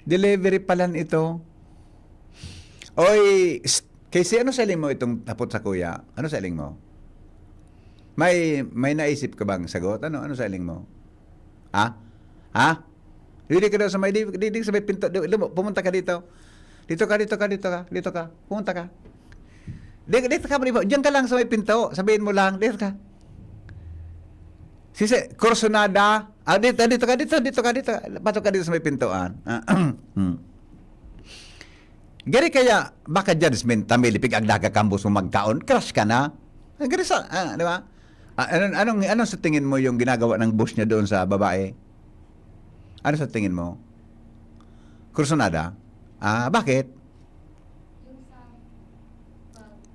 Delivery pala ito. Oy, s-, Casey, ano sa iling mo itong tapot sa kuya? Ano sa iling mo? May, may naisip ka bang sagot? Ano, ano sa iling mo? Ha? Ha? Dito ka daw sa may, di, di, di sa may pinto. Di, lumo-, pumunta ka dito. Dito ka, dito ka, dito ka, dito ka. Pumunta ka. Di, dito ka, di ba? Diyan ka lang sa may pinto. Sabihin mo lang, dito ka. Sisi, kursunada. Ah, dito, dito ka, dito, dito ka, dito ka. Pasok ka dito sa may pintuan. Ah, hmm. Gari kaya, baka judgment ta, may lipig agdaga kambos mo magkaon, crush ka na. Ah, gari sa, ah, di ba? Ah, anong, anong, anong sa tingin mo yung ginagawa ng boss niya doon sa babae? Ano sa tingin mo? Kursunada? Ah, bakit?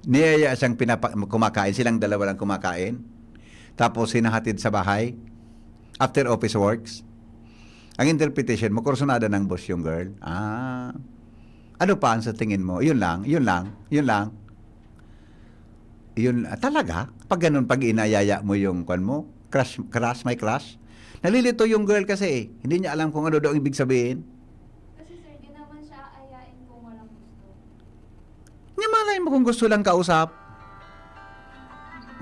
Niyaya siyang pinapa-, kumakain. Silang dalawa lang kumakain. Tapos hinahatid sa bahay. After office works. Ang interpretation mo, kursunada ng boss yung girl. Ah. Ano pa ang sa tingin mo? Yun lang, yun lang, yun lang. Yun, ah, talaga? Pag ganun, pag inayaya mo yung kwan mo, crush, crush, may crush? Nalilito yung girl kasi eh. Hindi niya alam kung ano daw ang ibig sabihin. Kasi, sir, di naman siya aayain kung walang gusto. Nga malay mo kung gusto lang kausap.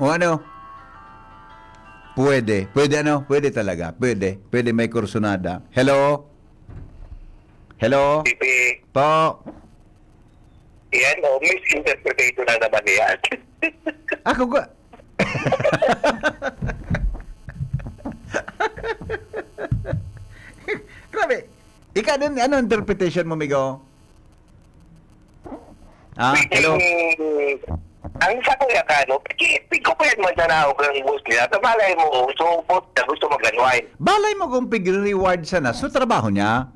O ano? Pwede. Pwede ano? Pwede talaga. Pwede. Pwede may kursunada. Hello? Hello? Pipi. Po? Yan, o, misinterpretation na naman yan. Ako ko. Grabe. Ika din, ano interpretation mo, migo? Ah, hello? Ang sa kuya ka, no? Piki-, piko pa yan, magdanaw kang boss niya. Sa malay mo, so, boss na gusto mag-unwind. Balay mo kung pig-reward sana. So, trabaho niya.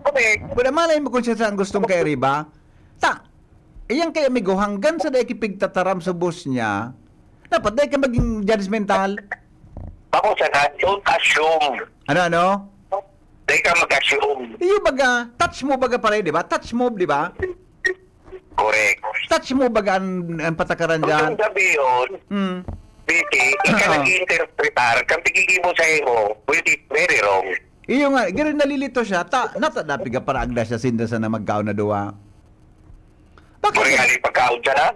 Correct. Wala, malay mo kung siya sa ang gustong kairiba. Ta, iyang kay amigo, hanggang sa dahil kipigtataram sa boss niya, dapat dahil ka maging judgmental. Ako sana, don't assume. Ano, ano? Dahil ka mag-assume. Iyo baga, touch mo baga pare, di ba? Touch mo, di ba? Correct. Touch mo baga ang, ang patakaran Ang dyan? Sabi yun, Hmm. Vicky, ikaw Oo. Nag-i-interpretar, kang tigigi mo sa imo, will be very wrong. Iyo nga, gano'n nalilito siya. Ta, nata, dapat ka para agda siya, sinda sana magkaon na duwa. Bakit? Pare, ali pagkaon siya na?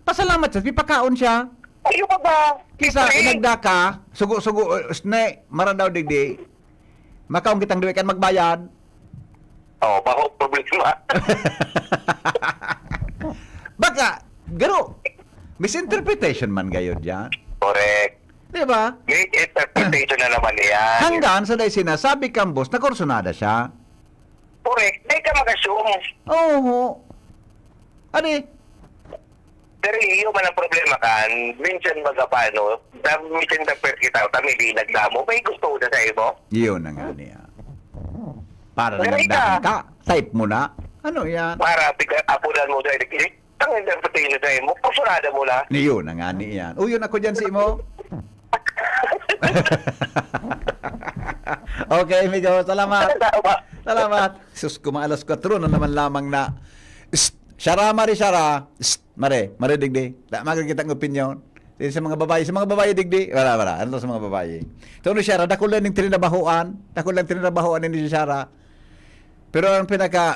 Pasalamat siya, may pakaon siya. Ayaw ka ba? Kisa, Pare. Inagda ka, sugo-sugo, uh, sne, mara daw digdi. Makaon kitang duwe kan magbayad. Oh, bako problema. Baka, garo, misinterpretation man gayod yan. Correct. Di ba? May interpretation na naman yan. Hanggang sa dahil sinasabi kang boss, nakursunada siya. Correct. Di ka mag-assume. Oo. Adi? Pero iyo man ang problema kan, minsan magapano, na misinterpret kita, kami di nagdamo, may gusto ko na sa imo. Yun na nga niya. Para Pero nagdaan ikaw. Ka, type mo na. Ano yan? Para piga-, apunan mo sa ilik-ilik, ang interpretation sa imo, kusunada mo na. Yun na nga niya. Uyon ako dyan sa imo. Okay, amigo. Salamat. Salamat. Sus, kuma alas kwatro na naman lamang na. Psst, Shara, Mari, Shara. Psst, Mare, Mare, digdi. Da, magkikita ang opinyon. Sa mga babae, sa mga babae, digdi. Wala, wala. Ano to sa mga babae? Ito ni Shara, dakul lang yung trinabahoan. Dakul lang trinabahoan ni Shara. Pero ang pinaka,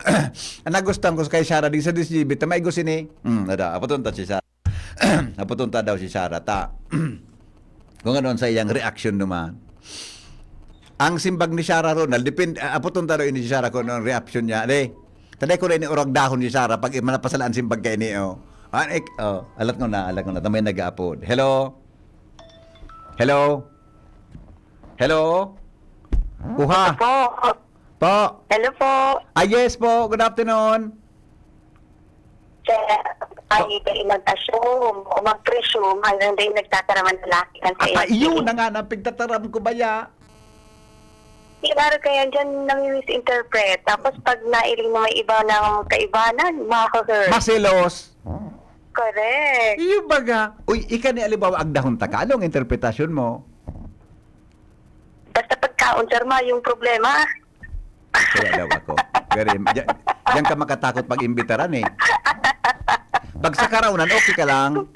ang nagustuhan ko kay Shara, di sa D C B, tamay gusto ni, hmm, ada, apatunta si Shara. Naputunta daw si Sarah, ta. Kung ano ang sa iyang reaksyon naman. Ang simbag ni Sarah, Ronald, depend-, ah, aputunta daw ini si Sarah kung ano ang reaksyon niya. Di, taday ko rin ni urag dahon ni Sarah pag manapasala ang simbag kay ni, oh. Ah, ek-, oh, alat ko na, alat ko na. Tamay nag-aapod. Hello? Hello? Hello? Kuha? Po. Po? Hello po. Ah, yes po. Good afternoon. Sir, ay, dai mag-assume o mag-presume hanggang dai nagtataram an lalaki kan Apa, saiyang iyo siring. Na nga, napigtataram ko baya. Di ba, kaya dyan nami-misinterpret. Tapos pag nailing na may iba ng kaibanan, maho-hurt. Maselos. Correct. Iyo baga. Uy, ika ni, halimbawa, agdahon ta ka. Anong interpretasyon mo? Basta pagkaon, sir, mayong problema. Kaya daw ako. Very, diyan, diyan ka makatakot pag-imbitaran eh. Pag sa karaunan, okay ka lang.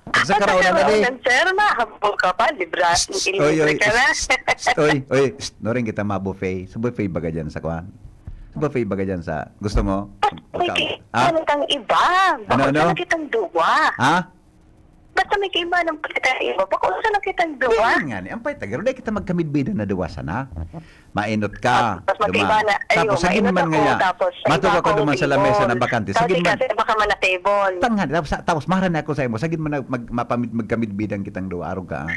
Pag sa karaunan, adi. Sir, mahabol ka pa, libra, Psst, oy, oy, ka na. Psst, psst, oy, oy, psst, noring kita ma-buffet. Sa buffet baga dyan sa kwan. Sa buffet baga dyan sa, gusto mo? May Pagkaon. Ki-, Ha? Ano kang iba? Ano, Baka ano? Kitang duwa. Ha? Basta may kaibahan ang pagkatao, bako sa nakitang duwa. Kaya nga ni, ang pay tagaro, dai kita magkamidbidan na duwa sana. Mainot ka, Tapos magkaiba duman. Na, ayun, Tapos sagin mainot man ako, ngaya, tapos sa matulog iba ka akong duman sa lamesa na table. Bakante. Tapos Sagin ikaw man. Sa iba ka man na table. Tangan, tapos, tapos maran ako sa imo, sagin man na mag-, mapamid-, magkamidbidan kitang duwa, arog ka, ah.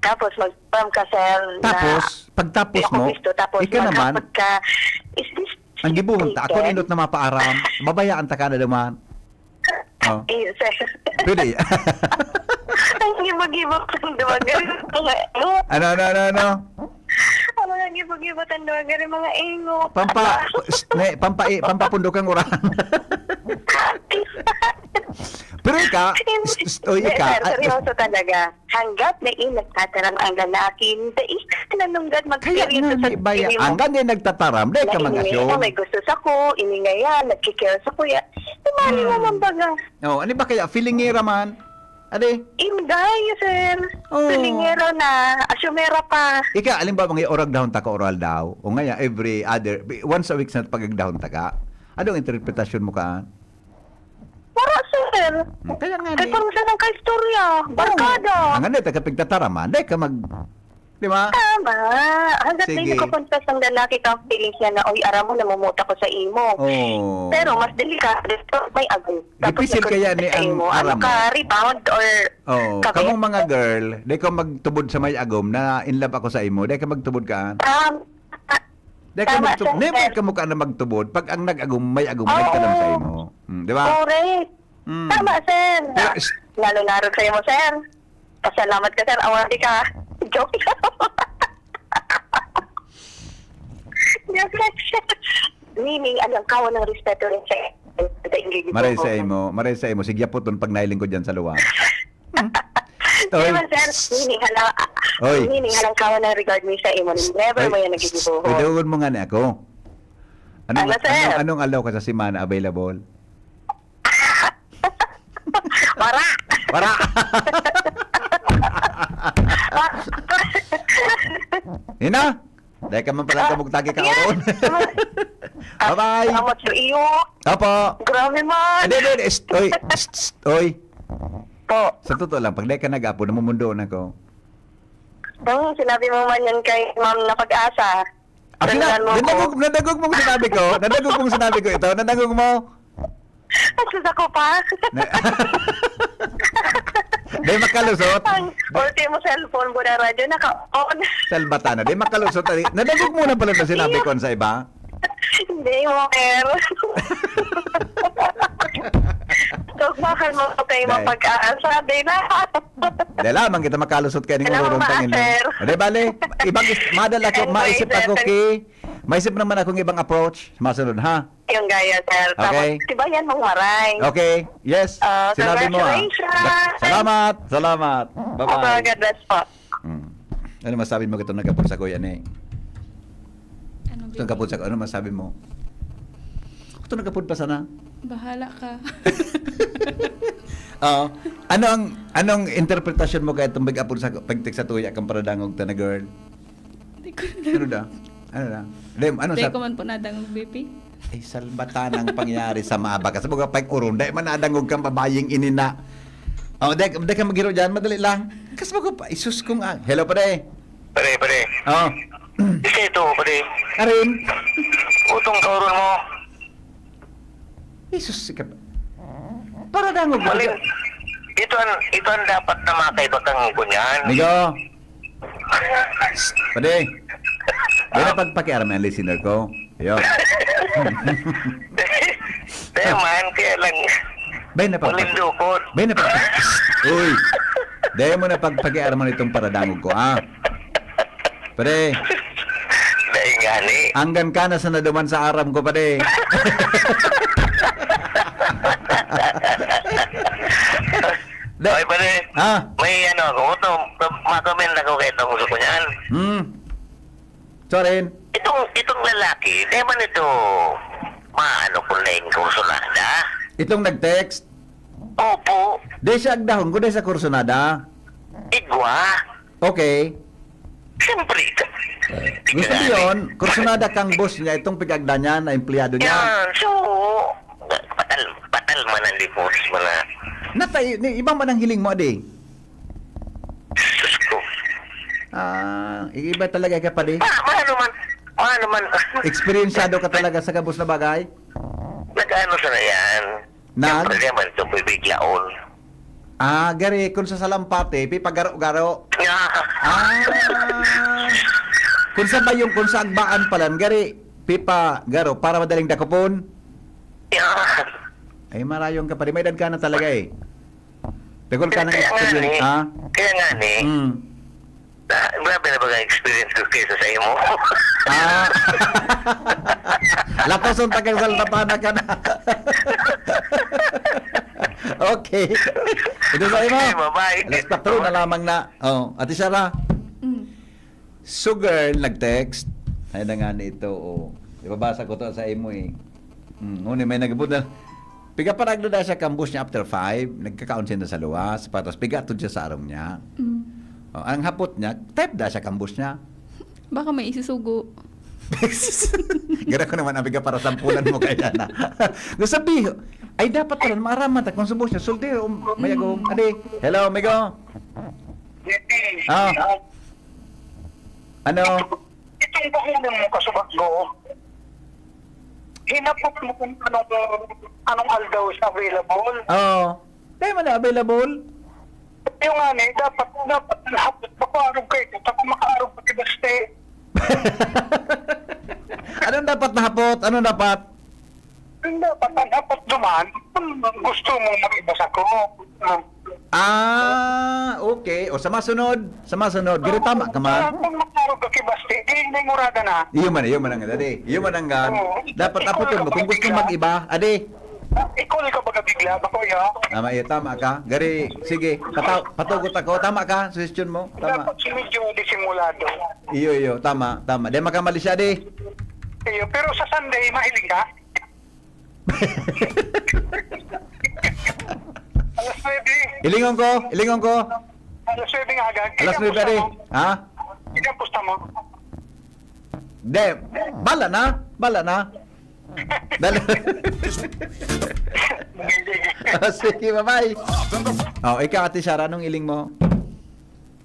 Tapos magpaaram ka, sir, na Tapos, pagtapos di ako mo, gusto. Tapos ika naman, maghapot ka, "Is this Ang gibuhon ta, ako straighten?" Nindot na mapaaram, babayaan ta ka na duman. Oh. Eh, sir. Pwede. Ang gibag-gibag ang duwagan. Mga, ano? Ano, ano, ano, ano? Ang mga gibag-gibag ang duwagan, mga ingo. Pampa-, s-, ne, pampa-, eh, pampapundok ang uran. Pero ika, Hindi. s-, s-, oy, Hindi, ika, sir, ah, seryoso talaga. Hangga't dai nagtataram ang lalaki, dai ka nanunggad Kaya magseryoso nga, sa di ba ya-, imo. Hanggang di nagtataram, dai ka Na ini, mag-assume. Oh, may gusto sa ko, ini nga yan, nagki-care sa kuya. Di ba, ano Hmm. naman baga? Oh, ano ba kaya? Feelingera man? Ade? Inday, sir. Oh. Feelingera na, asumera pa. Ika, alimbawa, mga orag dahon taka oral daw. O nga, every other, once a week sa pagagdahon taka. Anong interpretasyon mo ka? Wala, sir. Hmm, kaya nga Kay ni. Parang siya ng kaistorya, Oo. Barkada. Ang ano, taga pagtataraman, dai ka mag-, di ba? Tama. Hanggat Sige. Di nagko-confess ang lalaki ka, feeling siya na, "Uy, aram mo, namumuta ko sa imo." Oo. Pero mas delikado ito, may agom. Tapos Dipisil nagko-confess kaya ni sa ang imo. Ano aram ka, mo? Rebound or Oo. Kape? Kamong mga girl, dai ka magtubod sa may agom na in love ako sa imo, dai ka magtubod ka? Um, Dai ka Tama, magtub-, sir. Never ka mukha na magtubod pag ang nag-agom, may agom, Oo. Nagtanom sa imo. Hmm, di ba? Correct. Hmm. Tama, sir. Pero, s- Lalo na rin sa imo, sir. Pasalamat ka, sir. Award ka. Joke lang. Joke lang, sir. Meaning, ano, ang kawan ng respeto rin, sir. Maray sa imo, maray sa imo. Sige, aputon pag nailing ko dyan sa luwa. Hmm. Oy. Di ba, sir? Meaning, hala, Oy. Meaning, halang kawan ang regard mo sa imo. Never Oy. Mo yan nagigibuhon. Pwede mo nga ni ako. Anong, Ano, sir? Anong, anong aldaw ka sa semana available? Wara! Wara! Ina? Dahil ka man pala kamugtagi ka Yes! Oron. Bye-bye. Salamat sa iyo. Opo. Grabe man. Hindi, hindi, hindi. Shh, oy, shh, shh, oy. Po. Sa totoo lang, pag di ka nag-apo, namumundon ako. Nung sinabi mo man yan kay Ma'am na Pag-asa, Ah, sina- Tandaan mo nadagog, ko. Nadagog mong sinabi ko? Nadagog mong sinabi ko ito? Nadagog mo? At sa ko pa. Na- Di makalusot. Ang ultimo cellphone mo na radyo, naka-on. Salbatana. Di makalusot. Nadagog mo na pala na sinabi Iyo. Ko sa iba? Hindi, Moker. Tugmakan mo ko kayo Dai. Mapag-aasa. Di na. Dai lamang kita makalusot kayo ning Hello, ururontang ini. Sir. Di bale, ibang is-, madal ako, Anyway, maisip sir, ako, thank- Ki. Maisip naman akong ibang approach. Masunod, ha? Yung gaya, sir. Tapos, Okay. Di ba yan, Mang Maray? Okay. Yes. Ah, Sinabi mo, ah. congratulations. Salamat. Salamat. Bye-bye. Opo, God bless po. Mm. Ano masabi mo kung itong nagkapon sa kuya ni? Ano, Itong baby? Kapon sa, ano masabi mo? Ito nagkapon pa sana. Bahala ka. Oo. Ano ang, anong interpretasyon mo kaya itong big apon sa pagtik sa tuya kang paradangog ta na girl? Hindi ko Ano da? Ano da? Dem, ano Hindi sa ko man po nadangog, baby. Ay, salbatan ang pangyayari sa mga bakas. Baga pag urong, dahil man nadangog kang babayeng ini na. Oh, dek, dek ka maghiro dyan, madali lang. Kas mo ko pa, isus kong ang. Hello, pare. Pare, pare. Oh. Isa ito, pare. Karin. Utong kauron mo. Isus, ka pa. Para dangog. Malin. Ito ang, ito ang dapat na makaiba kang kunyan. Migo. Pare, wala pagpakiaram ang listener ko. Yo. Kaya man, kaya lang, Bay na pagpaki-, malindukot. Bay na pagpaki-, Uy! Dahil mo na pagpakiaraman itong paradangog ko, ah. Pare. Dahil nga ni. Anggan ka na sa naduman sa aram ko, pare. Da- Ay, pare. Ah. May ano ako, ito, makomenta ko kay itong gusto ko niyan. Hmm. Sorry. Itong, itong lalaki, di man ito maano kung laing kursunada? Itong nag-text? Opo. Di siya agdahon, kundi sa kursunada? Igwa. Okay. Siyempre, ka- Gusto mo yun? Kursunada kang boss niya, itong pig-agda niya na empleyado niya? Yan, so, patal, patal man ang libos mo na. Natay, ni, iba man ang hiling mo, adi? Diyos ko. Ah, iba talaga ka, padi? Ma, maano man, maano man. Eksperensyado ka talaga sa gabos na bagay? Nag-ano sa na yan? Nag- Siyempre naman, ito bibiglaon. Ah, gari, kung sa salampate, pipagaro-garo. Ah. Ah. Kung sa bayong, kung sa agbaan palan, gari, pipagaro para madaling dakopon. Yeah. Ay, marayong ka pa rin. May edad ka na talaga eh. Tagol ka ng Kaya nga experience, ni, ha? Kaya nga ni, Hmm. Ah, grabe na baga ang experience ko kaysa sa imo. Ah. Lapason ta kang salbatana ka na. Okay. Ito sa imo. Okay, bye-bye. Alas patro na lamang na. Oh, Ate Sarah. Mm. So girl, nag-text. Ay na nga nito, oh. Ibabasa ko to sa imo eh. Hmm, ngunit may nagabot na. Piga paragdo da siya kambos niya after five, nagkakaon siya na sa luwas, patas piga atud siya sa arong niya. Mm. Oh, ang hapot niya, type da siya kambos niya. Baka may isusugo. Gara ko naman, abi ka para sampulan mo kaya na. Gusto sabi, ay dapat pala, maaraman ta kung subos niya, sulti, um, may agom. Adi, hello, amigo. Ah. Ano? Itong bahulan mo, kasubag ko, hinapot mo kung anong, anong aldaw siya available. Oo. Di man na available. Yung nga ni, dapat, dapat nahapot, makaarog kayo, tapos makaarog pa si Baste. Anong dapat nahapot? Anong dapat? Ang dapat, ang dapat duman, kung gusto mo mag-iba sa ko. Ah. Ah, okay. O, sa masunod, sa masunod, gari tama ka man. Kung makarog ka kay Basti, di na yung murada na. Iyo man, iyo man ang dati. Iyo man ang gan. Oo. Dapat aputon mo kung gusto mag-iba, adi. Ikol ka baga bigla, bako ya. Tama, iyo, tama ka. Gari, sige, pataw-, patugot ako. Tama ka, suggestion mo. Tama. Dapat si medyo disimulado. Iyo, iyo, tama, tama. Di makamali siya, di. Iyo, pero sa Sunday, mahiling ka? Alas nuebe. Ilingon ko, ilingon ko. Alas nuebe nga agad. Alas nuebe, adi. Ha? Ikaw, pusta mo. De, bala na, bala na. Dal- Oh, sige, bye-bye. Oh, ikaw, Ate Sara, anong iling mo?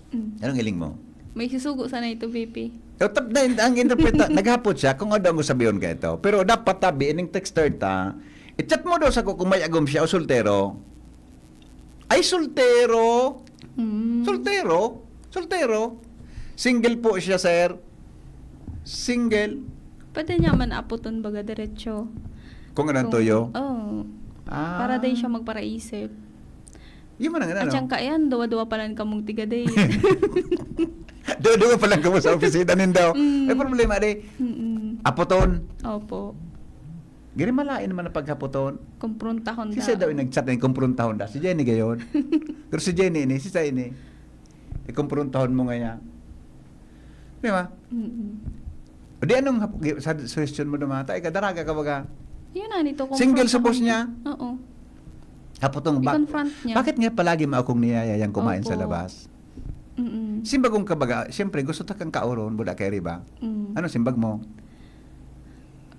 Mm. Anong iling mo? May susugo sana ito, V P. Oh, tap-, na, ang interpreta, naghapot siya kung ano ang sabihon ka ito. Pero dapat tabi, ining texter ta, i-chat mo daw sa ko kung may agom siya o soltero. Ay, soltero! Mm. Soltero? Soltero? Single po siya, sir. Single. Pwede niya man aputon baga diretso. Kung anong Kung, tuyo? Oo. Ah. Para din siya magparaisip. Yun man ang At ano. siyang kaiyan, duwa-duwa pa lang kamong tiga-date. Duwa-duwa pa lang kamo sa opisina nindo. Mm. May problema, di? Mm-mm. Aputon. Opo. Giri malain naman ang paghaputon. Komprontahon Si daw. Sir daw yung nag-chat na yung komprontahon da. Si Jenny gayon. Pero si Jenny ini, si Sa ini. Ikumpruntahon mo ngaya. Di ba? Mm-mm. O di anong hap-, gi-, sa suggestion mo naman? Ta, ikadaraga ka baga. Yun na, nito, Single confront sa boss ako. niya? Oo. Tapos itong ba-, I-confront niya. Bakit nga palagi mo akong niyayayang kumain sa Opo. labas? Mm-mm. Simbagong ka baga, siyempre gusto ta kang kaoron, buda kay riba. Mm. Ano simbag mo?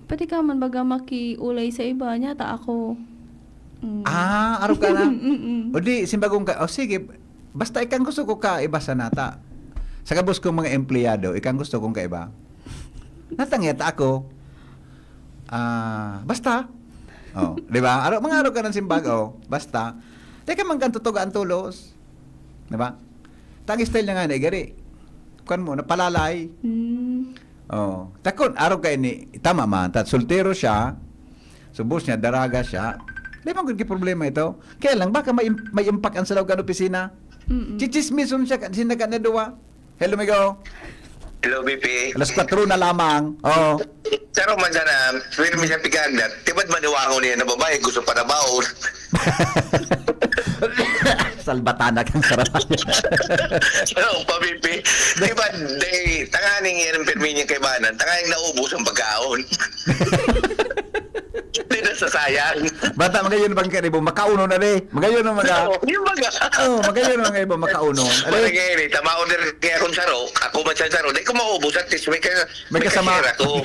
Pwede ka man baga makiulay sa iba, niya ta ako. Mm. Ah, arog ka na? Mm-mm. O di, simbagong ka, o sige, basta ikang gusto ko ka iba sa nata. Sa gabos kong mga empleyado, ikang gusto kong kaiba. Natangya ta ako. Ah, basta. Oh, di ba? Aro, mga arog ka ng simbag, oh. Basta. Teka man kan tutugaan tulos. Di ba? Tag style na nga na, igari. Kuwan mo, napalalay. Mm. Oh, takon, araw kayo ni, tama man, tat soltero siya, subos niya, daraga siya. Di man gud problema ito. Kaya lang, baka may, im-, may impact ang salaw kan opisina. Mm-mm. Chichismison siya, ka-, sinda ka na duwa. Hello, migo. Hello, V P. Alas kwatro na lamang. Oo. Saro man sana, pirmi sa piganda. Tibad maniwangon niya na babae, gusto pa na baon. Salbatana kang sarapan. Saro pa, V P. Di ba, day, tanganing yan ang pirmi niya kay Banan. Tanganing naubos ang pagkaon. Di na sasayang. Bata, magayon bang kanibo? Makauno na, de. Magayon ang mga Oo, yung baga. Oh, magayon ang mga iba, makauno. Wala Are, nga yun eh. Tama order kaya akong saro. Ako man sa saro. Di ko maubos. At least may, ka, May may kasama. kasira ko.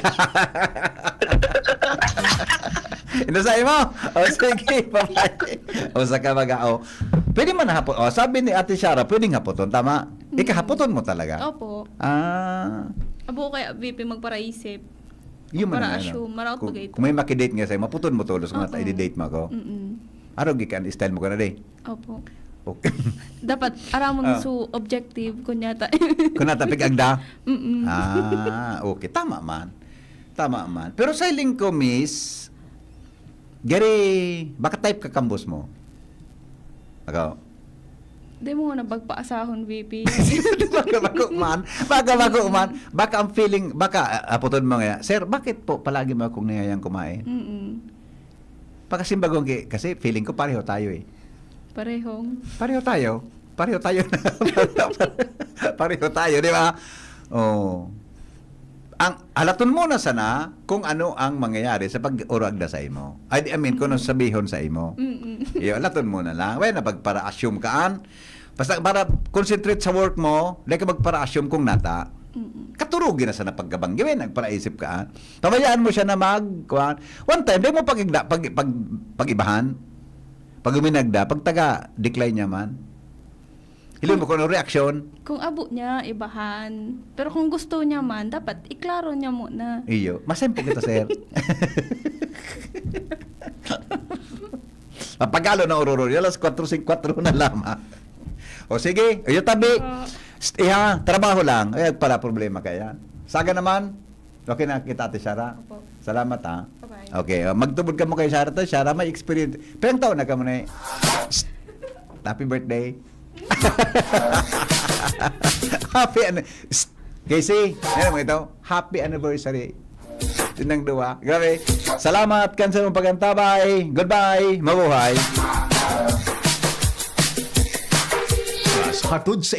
Inasay mo? O, sige, bye-bye. O, sa ka baga, o. Pwede man hapon. O, sabi ni Ate Shara, pwedeng hapoton. Tama? Mm. Ikahapoton mo talaga? Opo. Ah. Abo kaya, V P, magparaisip. Yun man ang ano. Para-assume, maraot Kung, bagay ito. kung may makidate nga sa'yo, maputon mo tulos, mga Oo. ta-, i-date mo ako. Mm-mm. Araw, gikan, style mo ka na, de. Opo. Okay. Dapat, aramon Ah. su objective, kunyata. Kung natapig agda? Mm-mm. Ah, okay. Tama man. Tama man. Pero sa hiling ko, miss, gari, baka type ka kambos mo. Ako. Di mo na pagpaasahon, V P. Baka bako man. Baka bako man. Baka ang feeling, baka, ah, aputod mo nga, "Sir, bakit po palagi mo akong niyayang kumain?" Mm-mm. Pagkasimbagong ki-, kasi feeling ko pareho tayo eh. Parehong. Pareho tayo. Pareho tayo na. Pareho tayo, di ba? Oh. Ang, halaton mo na sana kung ano ang mangyayari sa pag-urag na sa imo. Ay, di, I mean, kung ano sabihon sa imo. Mm-mm. Iyo, halaton mo na lang. Well, na pagpara-assume kaan. Basta para concentrate sa work mo, di ka magpara-assume kung nata. Mm-mm. Katurugin na sana pagkabanggi. Well, nagparaisip ka, ah. Pabayaan mo siya na mag, kuwan. One time, di mo pag-igda-, pag, pag, pag-ibahan. Pag uminagda, pag taga-decline niya man. Hilo mo kung ano reaksyon? Kung abo niya, ibahan. Pero kung gusto niya man, dapat iklaro niya muna. Iyo. Masempo kita, sir. Papagalo na ororo. Alas kwatro singkwatro na lamang. O sige, iyo tabi. Ah. St-, iha, trabaho lang. Ay, pala problema kaya. Saga naman, okay na kita, Ate Shara. Opo. Salamat, ha. Bye-bye. Okay, oh, magtubod ka mo kay Shara to. Shara, may experience. Pero ang taon na ka mo na eh. St-, happy birthday. Happy an-, St-, K C, ano mo ito? Happy anniversary. Tinang duwa. Grabe. Salamat kan sa mong pagantabay. Goodbye. Mabuhay. Hatod sa